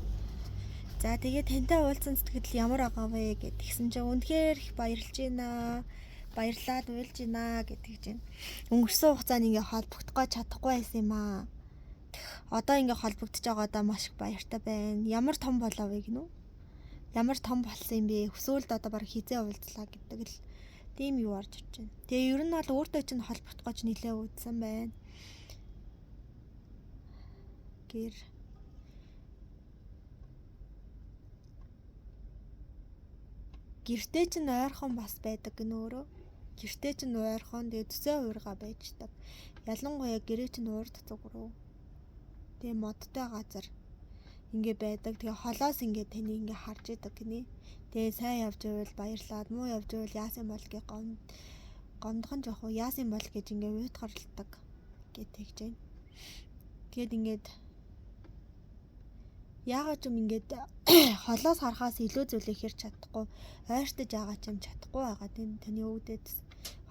За тэгээд тантай уулзсан сэтгэл ямар байгаа вэ гэд тэгсэн чинь үнэхээр их баярлж байна. Баярлаад уйлж байна гэдэг чинь. Өнгөрсөн хугацаанд ингээ холбогдохгүй чадахгүй байсан юм аа. Одоо ингээ холбогдож байгаадаа маш их баяртай байна. Ямар том болов вэ гинүү? Ямар том болсон юм бэ? Хүсвэл одоо баг хизээ уулзлаа гэдэг л тийм юу орж ирж байна. Тэгээ ер нь бол өөртөө чинь холбогдох гэж нэлээ үүдсэн байна. Гэр гэртээ чинь ойрхон бас байдаг гэнэ өөрөө. Гэртээ чинь ойрхон тэгээ төсөө уурга байждаг. Ялангуяа гэрээ чинь урд зүг рүү. Тэгээ модтой газар ингээ байдаг. Тэгээ холоос ингээ таны ингээ харж идэг гинэ. Тэгээ сайн явж байвал баярлаад, муу явж байвал яасан бол гэ гомдхон жоох уу яасан бол гэж ингээ уйтгарладаг гэж тэгж байна. Тэгээд ингээд яагаад ч юм ингээд холоос харахаас илүү зүйлийг хэрч чадахгүй, ойртож байгаа ч юм чадахгүй байгаа тийм таны өвдөд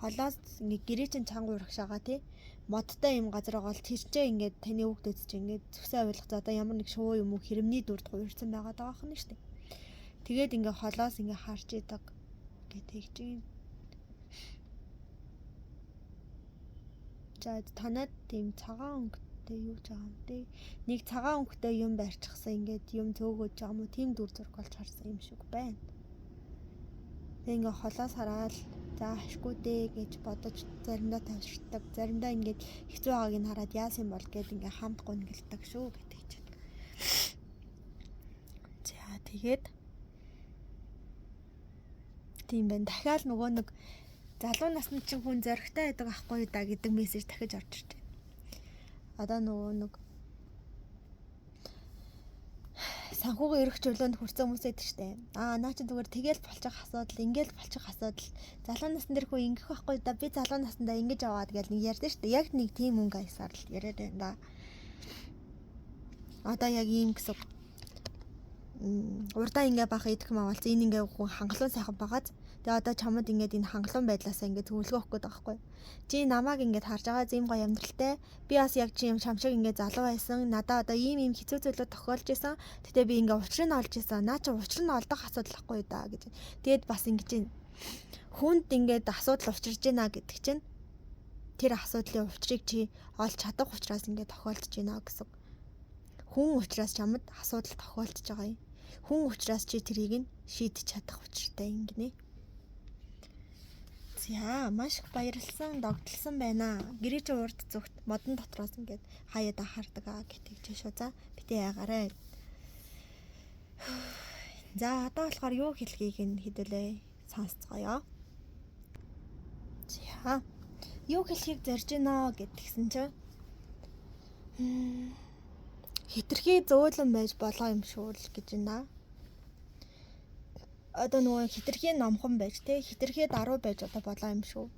холоос ингээд гэрээ чинь чанга урагшаага тий модтой юм газар байгаа бол тийчээ ингээд таны өвдөд чинь ингээд зүсээ ойлгох за одоо ямар нэг шувуу юм уу хэрэмний дүрд гуйрсан байгаа даа хань штэ. Тэгээд ингээд холоос ингээд харж идэг гэж тэгж юм. За танад тийм цагаан өнгөтэй юу ч байгаа юм те. Нэг цагаан өнгөтэй юм барьчихсан ингээд юм зөөгөөж байгаа юм уу тийм дүр зураг болж харсан юм шиг байна. Тэг ингээ холоос хараад за ашгүй дээ гэж бодож заримдаа тавьширдаг. Заримдаа ингээд хэцүү байгааг нь хараад яасан бол гэд ингээ хамт гунгэлдэг шүү гэдэг чинь. За тэгээд тийм байна. Дахиад нөгөө нэг залуу насны чинь хүн зоригтой байдаг ахгүй да гэдэг мессеж дахиж орж ирж байна. Одоо нөгөө нэг Санхүүгийн эрх чөлөөнд хүрсэн хүмүүс байдаг штэ. Аа наа чи зүгээр тэгэл болчих асуудал, ингээл болчих асуудал. Залуу насн дээр хүү ингэх байхгүй да. Би залуу насндаа ингэж аваад гэл нэг ярьдэн штэ. Яг нэг тийм өнгө аясаар л яриад байна да. Одоо яг ийм гэсэн. Урдаа ингээ баха идэх юм авалц энэ ингээ хүн хангалуун сайхан байгааз. Тэгээ одоо чамд ингээд энэ хангалуун байдлаасаа ингээд зөвлөгөө өгөх гээд байгаа байхгүй. Чи намайг ингээд харж байгаа зэм гоё амьдралтай. Би бас яг чи юм чам шиг ингээд залуу байсан. Надаа одоо ийм ийм хэцүү зүйлүүд тохиолж исэн. Гэтэ би ингээд учрыг нь олж исэн. Наа чи учрыг нь олдох асуудал ахгүй да гэж. Тэгээд бас ингэж хүнд ингээд асуудал учирж байна гэдэг чинь тэр асуудлын учрыг чи олж чадах учраас ингээд тохиолдож байна гэсэн. Хүн учраас чамд асуудал тохиолдож байгаа юм. Хүн учраас чи тэрийг нь шийдэж чадах учиртай юм гинэ. За маш их баярлсан, догтлсон байна. Гэрээ чи урд зүгт модон дотроос ингээд хаяад хардаг аа гэдэг чи шүү. За битээ яагаарай. За одоо болохоор юу хэлхийг нь хэдүүлээ сонсцгоё. За юу хэлхийг зорж гинэ гэдгсэн чинь хитрхи зөөлөн байж болоо юм шүү л гэж байна. Одоо нөгөө хитрхи номхон байж те хитрхи даруй байж одоо болоо юм шүү.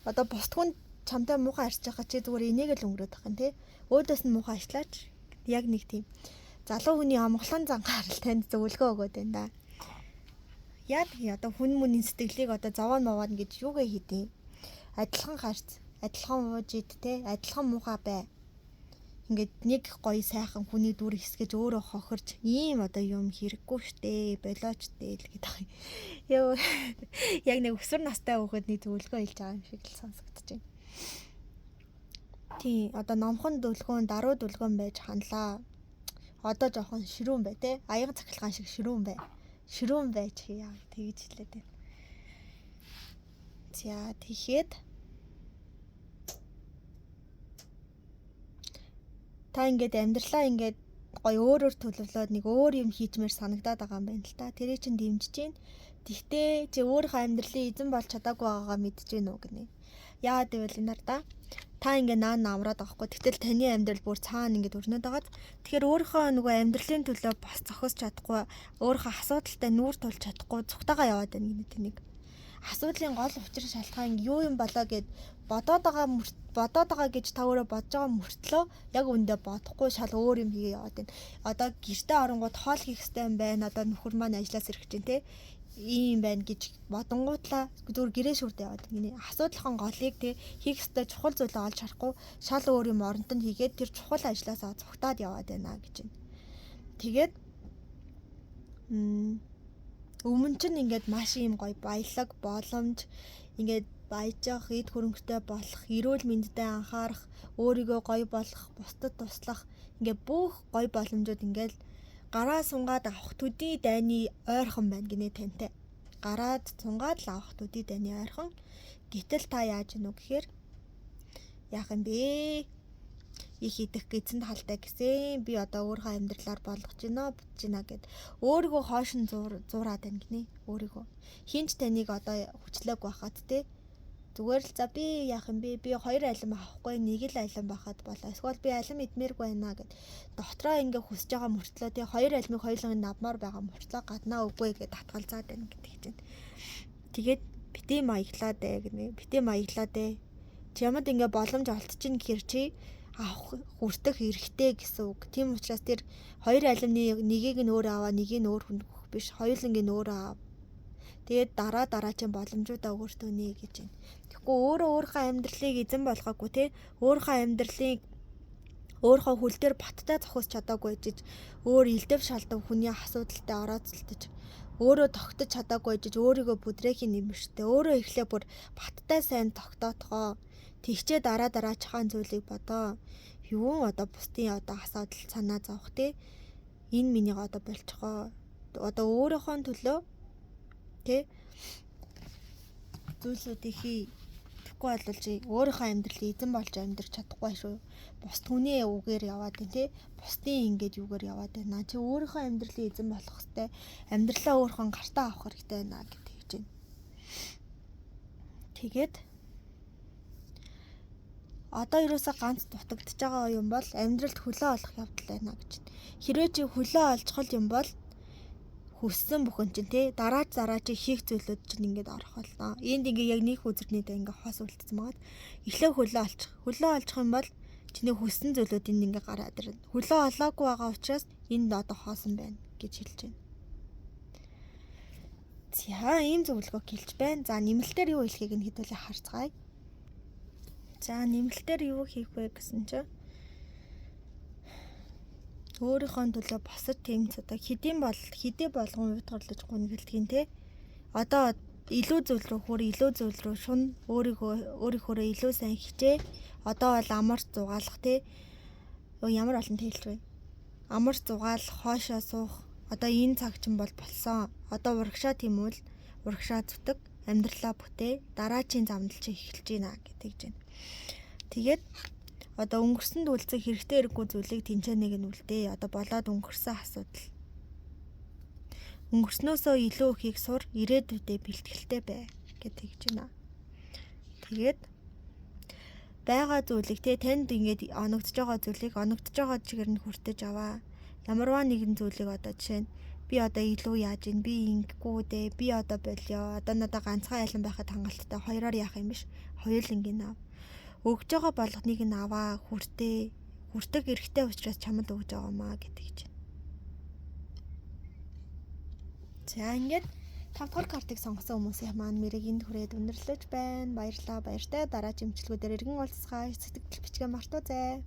Одоо бусд хүн чамтай муухай харьцаж байгаа чи зүгээр энийг л өнгөрөөд байгаа юм те. Өөдөөс нь муухай ажиллаач яг нэг тийм залуу хүний амгалан зангаар л танд зөвлөгөө өгөөд байна да. Яг одоо хүн мөний сэтгэлийг одоо зовоо мовоод гэж юугээ хийдیں۔ Адилхан харьц, адилхан ууж ид те, адилхан муухай бай. Ингээд нэг гоё сайхан хүний дүр хэсгэж өөрөө хохирч ийм одоо юм хэрэггүй штэ, болооч дээ л гэдэг юм. Йоо яг нэг өсвөр настай хүүхэд нэг зөвлөгөө хэлж байгаа юм шиг л сонсогдож байна. Тийм одоо номхон дүлгөөн, даруй дүлгөөн байж ханлаа. Одоо жоохон ширүүн бай те. Аяга цахилгаан шиг ширүүн бай. Ширүүн байж яа тэгж хэлээд байна. За тэгэхэд та ингээд амьдралаа ингээд гоё өөрөөр төлөвлөөд нэг өөр юм хийчмээр санагдаад байгаа юм байна л та. Тэрийг чинь дэмжиж гин. Тэгтээ чи өөрийнхөө амьдралын эзэн болж чадаагүй байгаагаа мэдэж гин үү гинэ. Яагаад гэвэл энэ да та ингээ наа намраад байгаа хгүй. Тэгтэл таны амьдрал бүр цаана ингээд өрнөд байгааз. Тэгэхээр өөрийнхөө нөгөө амьдралын төлөө бас зохисч чадахгүй, өөрийнхөө асуудалтай нүүр тулж чадахгүй цухтагаа яваад байна гинэ тэнийг. Асуудлын гол учир шалтгаан юу юм болоо гэд бодоод байгаа гэж та өөрөө бодож байгаа мөртлөө яг үндэ бодохгүй шал өөр юм хийгээ яваад байна. Одоо гэртээ оронгууд хоол хийх хэрэгтэй юм байна. Одоо нөхөр маань ажиллаас ирэх чинь те ийм байна гэж бодонгуутлаа зүгээр гэрээ шүрдэ яваад гинэ. Асуудлынхан голыг те хийх ёстой чухал зүйлээ олж харахгүй шал өөр юм оронт нь хийгээд тэр чухал ажлаасаа цугтаад яваад байна гэж байна. Тэгээд өмнө чинь ингээд маш ийм гоё баялаг, боломж ингээд баяжах, эд хөрөнгөтэй болох, эрүүл мэндэд анхаарах, өөрийгөө гоё болох, бусдад туслах ингээд бүх гоё боломжууд ингээд гараа сунгаад авах төдий дайны ойрхон байна гинэ тантай. Гараад сунгаад л авах төдий дайны ойрхон. Гэтэл та яаж гинүү гэхээр яах юм бэ? Их идэх эзэн талтай гэсэн. Би одоо өөрийнхөө амьдралаар болгож гинэ, бүтэж гинэ гэд өөрийгөө хойш нь зуураад байна гинэ. Өөрийгөө. Хинч таныг одоо хүчлээгүй байхад те. Зүгээр л за би яах юм бэ? Би хоёр алим авахгүй, нэг л алим байхад болоо. Эсвэл би алим идмээргүй байна гэд. Дотроо ингээ хүсэж байгаа мөртлөө тий хоёр алимыг хоёуланг нь авмаар байгаа мөртлөө гаднаа үгүй гэд татгалзаад байна гэдэг чинь. Тэгээд бити маяглаа дээ гинэ. Бити маяглаа дээ. Чамд ингээ боломж олдчихно гэхэр чи авах хүртэх эрхтэй гэсэн үг. Тийм учраас тэр хоёр алимны нэгийг нь өөрөө аваа, нэгийг нь өөр хүнд өгөх биш. Хоёуланг нь өөрөө ав. Тэгээд дараа дараа чинь боломжуудаа өөртөө нээ гэж байна. Тэгэхгүй өөрөө өөрийнхөө амьдралыг эзэн болгоогүй те өөрийнхөө амьдралыг өөрийнхөө хөл дээр баттай зохиос чадаагүй жиж өөр элдв шалдав хүний асуудалтай орооцолтож өөрөө тогтож чадаагүй жиж өөрийгөө бүдрээхийн нэмэрштэй өөрөө эхлээ бүр баттай сайн тогтоотгоо. Тэгчээ дараа дараачихаа зүйлийг бодоо. Юу одоо бусдын одоо асуудал санаа зовх те энэ минийг одоо болчихоо. Одоо өөрийнхөө төлөө тэ зүйлсүүдийг хий. Тэгэхгүй бол чи өөрийнхөө амьдралыг эзэн болж амьдрч чадахгүй шүү. Бус түүний үгээр яваад байна те. Бусдын ингээд юугаар яваад байна. Чи өөрийнхөө амьдралыг эзэн болох хэвээр амьдралаа өөрийнхөө гартаа авах хэрэгтэй байна гэдэг гэж байна. Тэгээд Одоо ерөөсөө ганц дутагдж байгаа юм бол амьдралд хөлөө олох явдал байна гэж. Хэрвээ чи хөлөө олжхол юм бол хүссэн бүхэн чинь те дараа чи хийх зүйлүүд чинь ингээд орох болно. Энд ингээ яг нэг үзэрнийдээ ингээ хос үлдсэн байгаад эхлээ хөлөө олчих. Хөлөө олчих юм бол чиний хүссэн зүйлүүд энд ингээ гараад ирнэ. Хөлөө олоогүй байгаа учраас энд одоо хоосон байна гэж хэлж байна. За, ийм зөвлөгөө хэлж байна. За, нэмэлтээр юу хэлхийг нь хэдүүлээ харцгаая. За, нэмэлтээр юу хийх вэ гэсэн чинь өөрийнхөө төлөө босож тэмц одоо хэдийн бол хэдий болгон уйтгарлаж гүнгэлдэг те. Одоо илүү зүйл рүү хүр, илүү зүйл рүү шун, өөрийнхөө илүү сайн хичээ. Одоо бол амар зугаалах те. Ямар олон тэлж вэ? Амар зугаалах, хоошоо суух. Одоо энэ цаг чинь бол болсон. Одоо урагшаа тэмүүл, урагшаа зүтг, амьдралаа бүтээ, дараачийн замдал чи эхэлж байна гэдэг чинь. Тэгээд одоо өнгөрсөнд үлдсэн хэрэгтэй хэрэггүй зүйлийг тэнцэнэг нь үлдээ. Одоо болоод өнгөрсөн асуудал. Өнгөрснөөсөө илүү ихийг сур, ирээдүйдээ бэлтгэлтэй бай гэдэг гэж байна. Тэгээд байгаа зүйлийг те танд ингээд оногдож байгаа зүйлийг оногдож байгаа чигээр нь хүртэж аваа. Ямарваа нэгэн зүйлийг одоо жишээ нь би одоо илүү яаж ийн, би ингэхгүй дээ, би одоо болио. Одоо надаа ганцхан айлан байхад хангалттай, хоёроор яах юм биш. Хоёулангийн ав. Өгж байгаа болгоныг нь аваа, хүртээ. Хүртэг эрэхтэй учраас чамд өгж байгаа маа гэдэг чинь. За, ингээд 5 дугаар картыг сонгосон хүмүүсийн маань мэрэг энд хүрээд өндөрлөж байна. Баярлалаа, баяртай. Дараагийн имчилгүүдээр иргэн уулзцгаая. Сэтгэл бичгээ мартуу зай.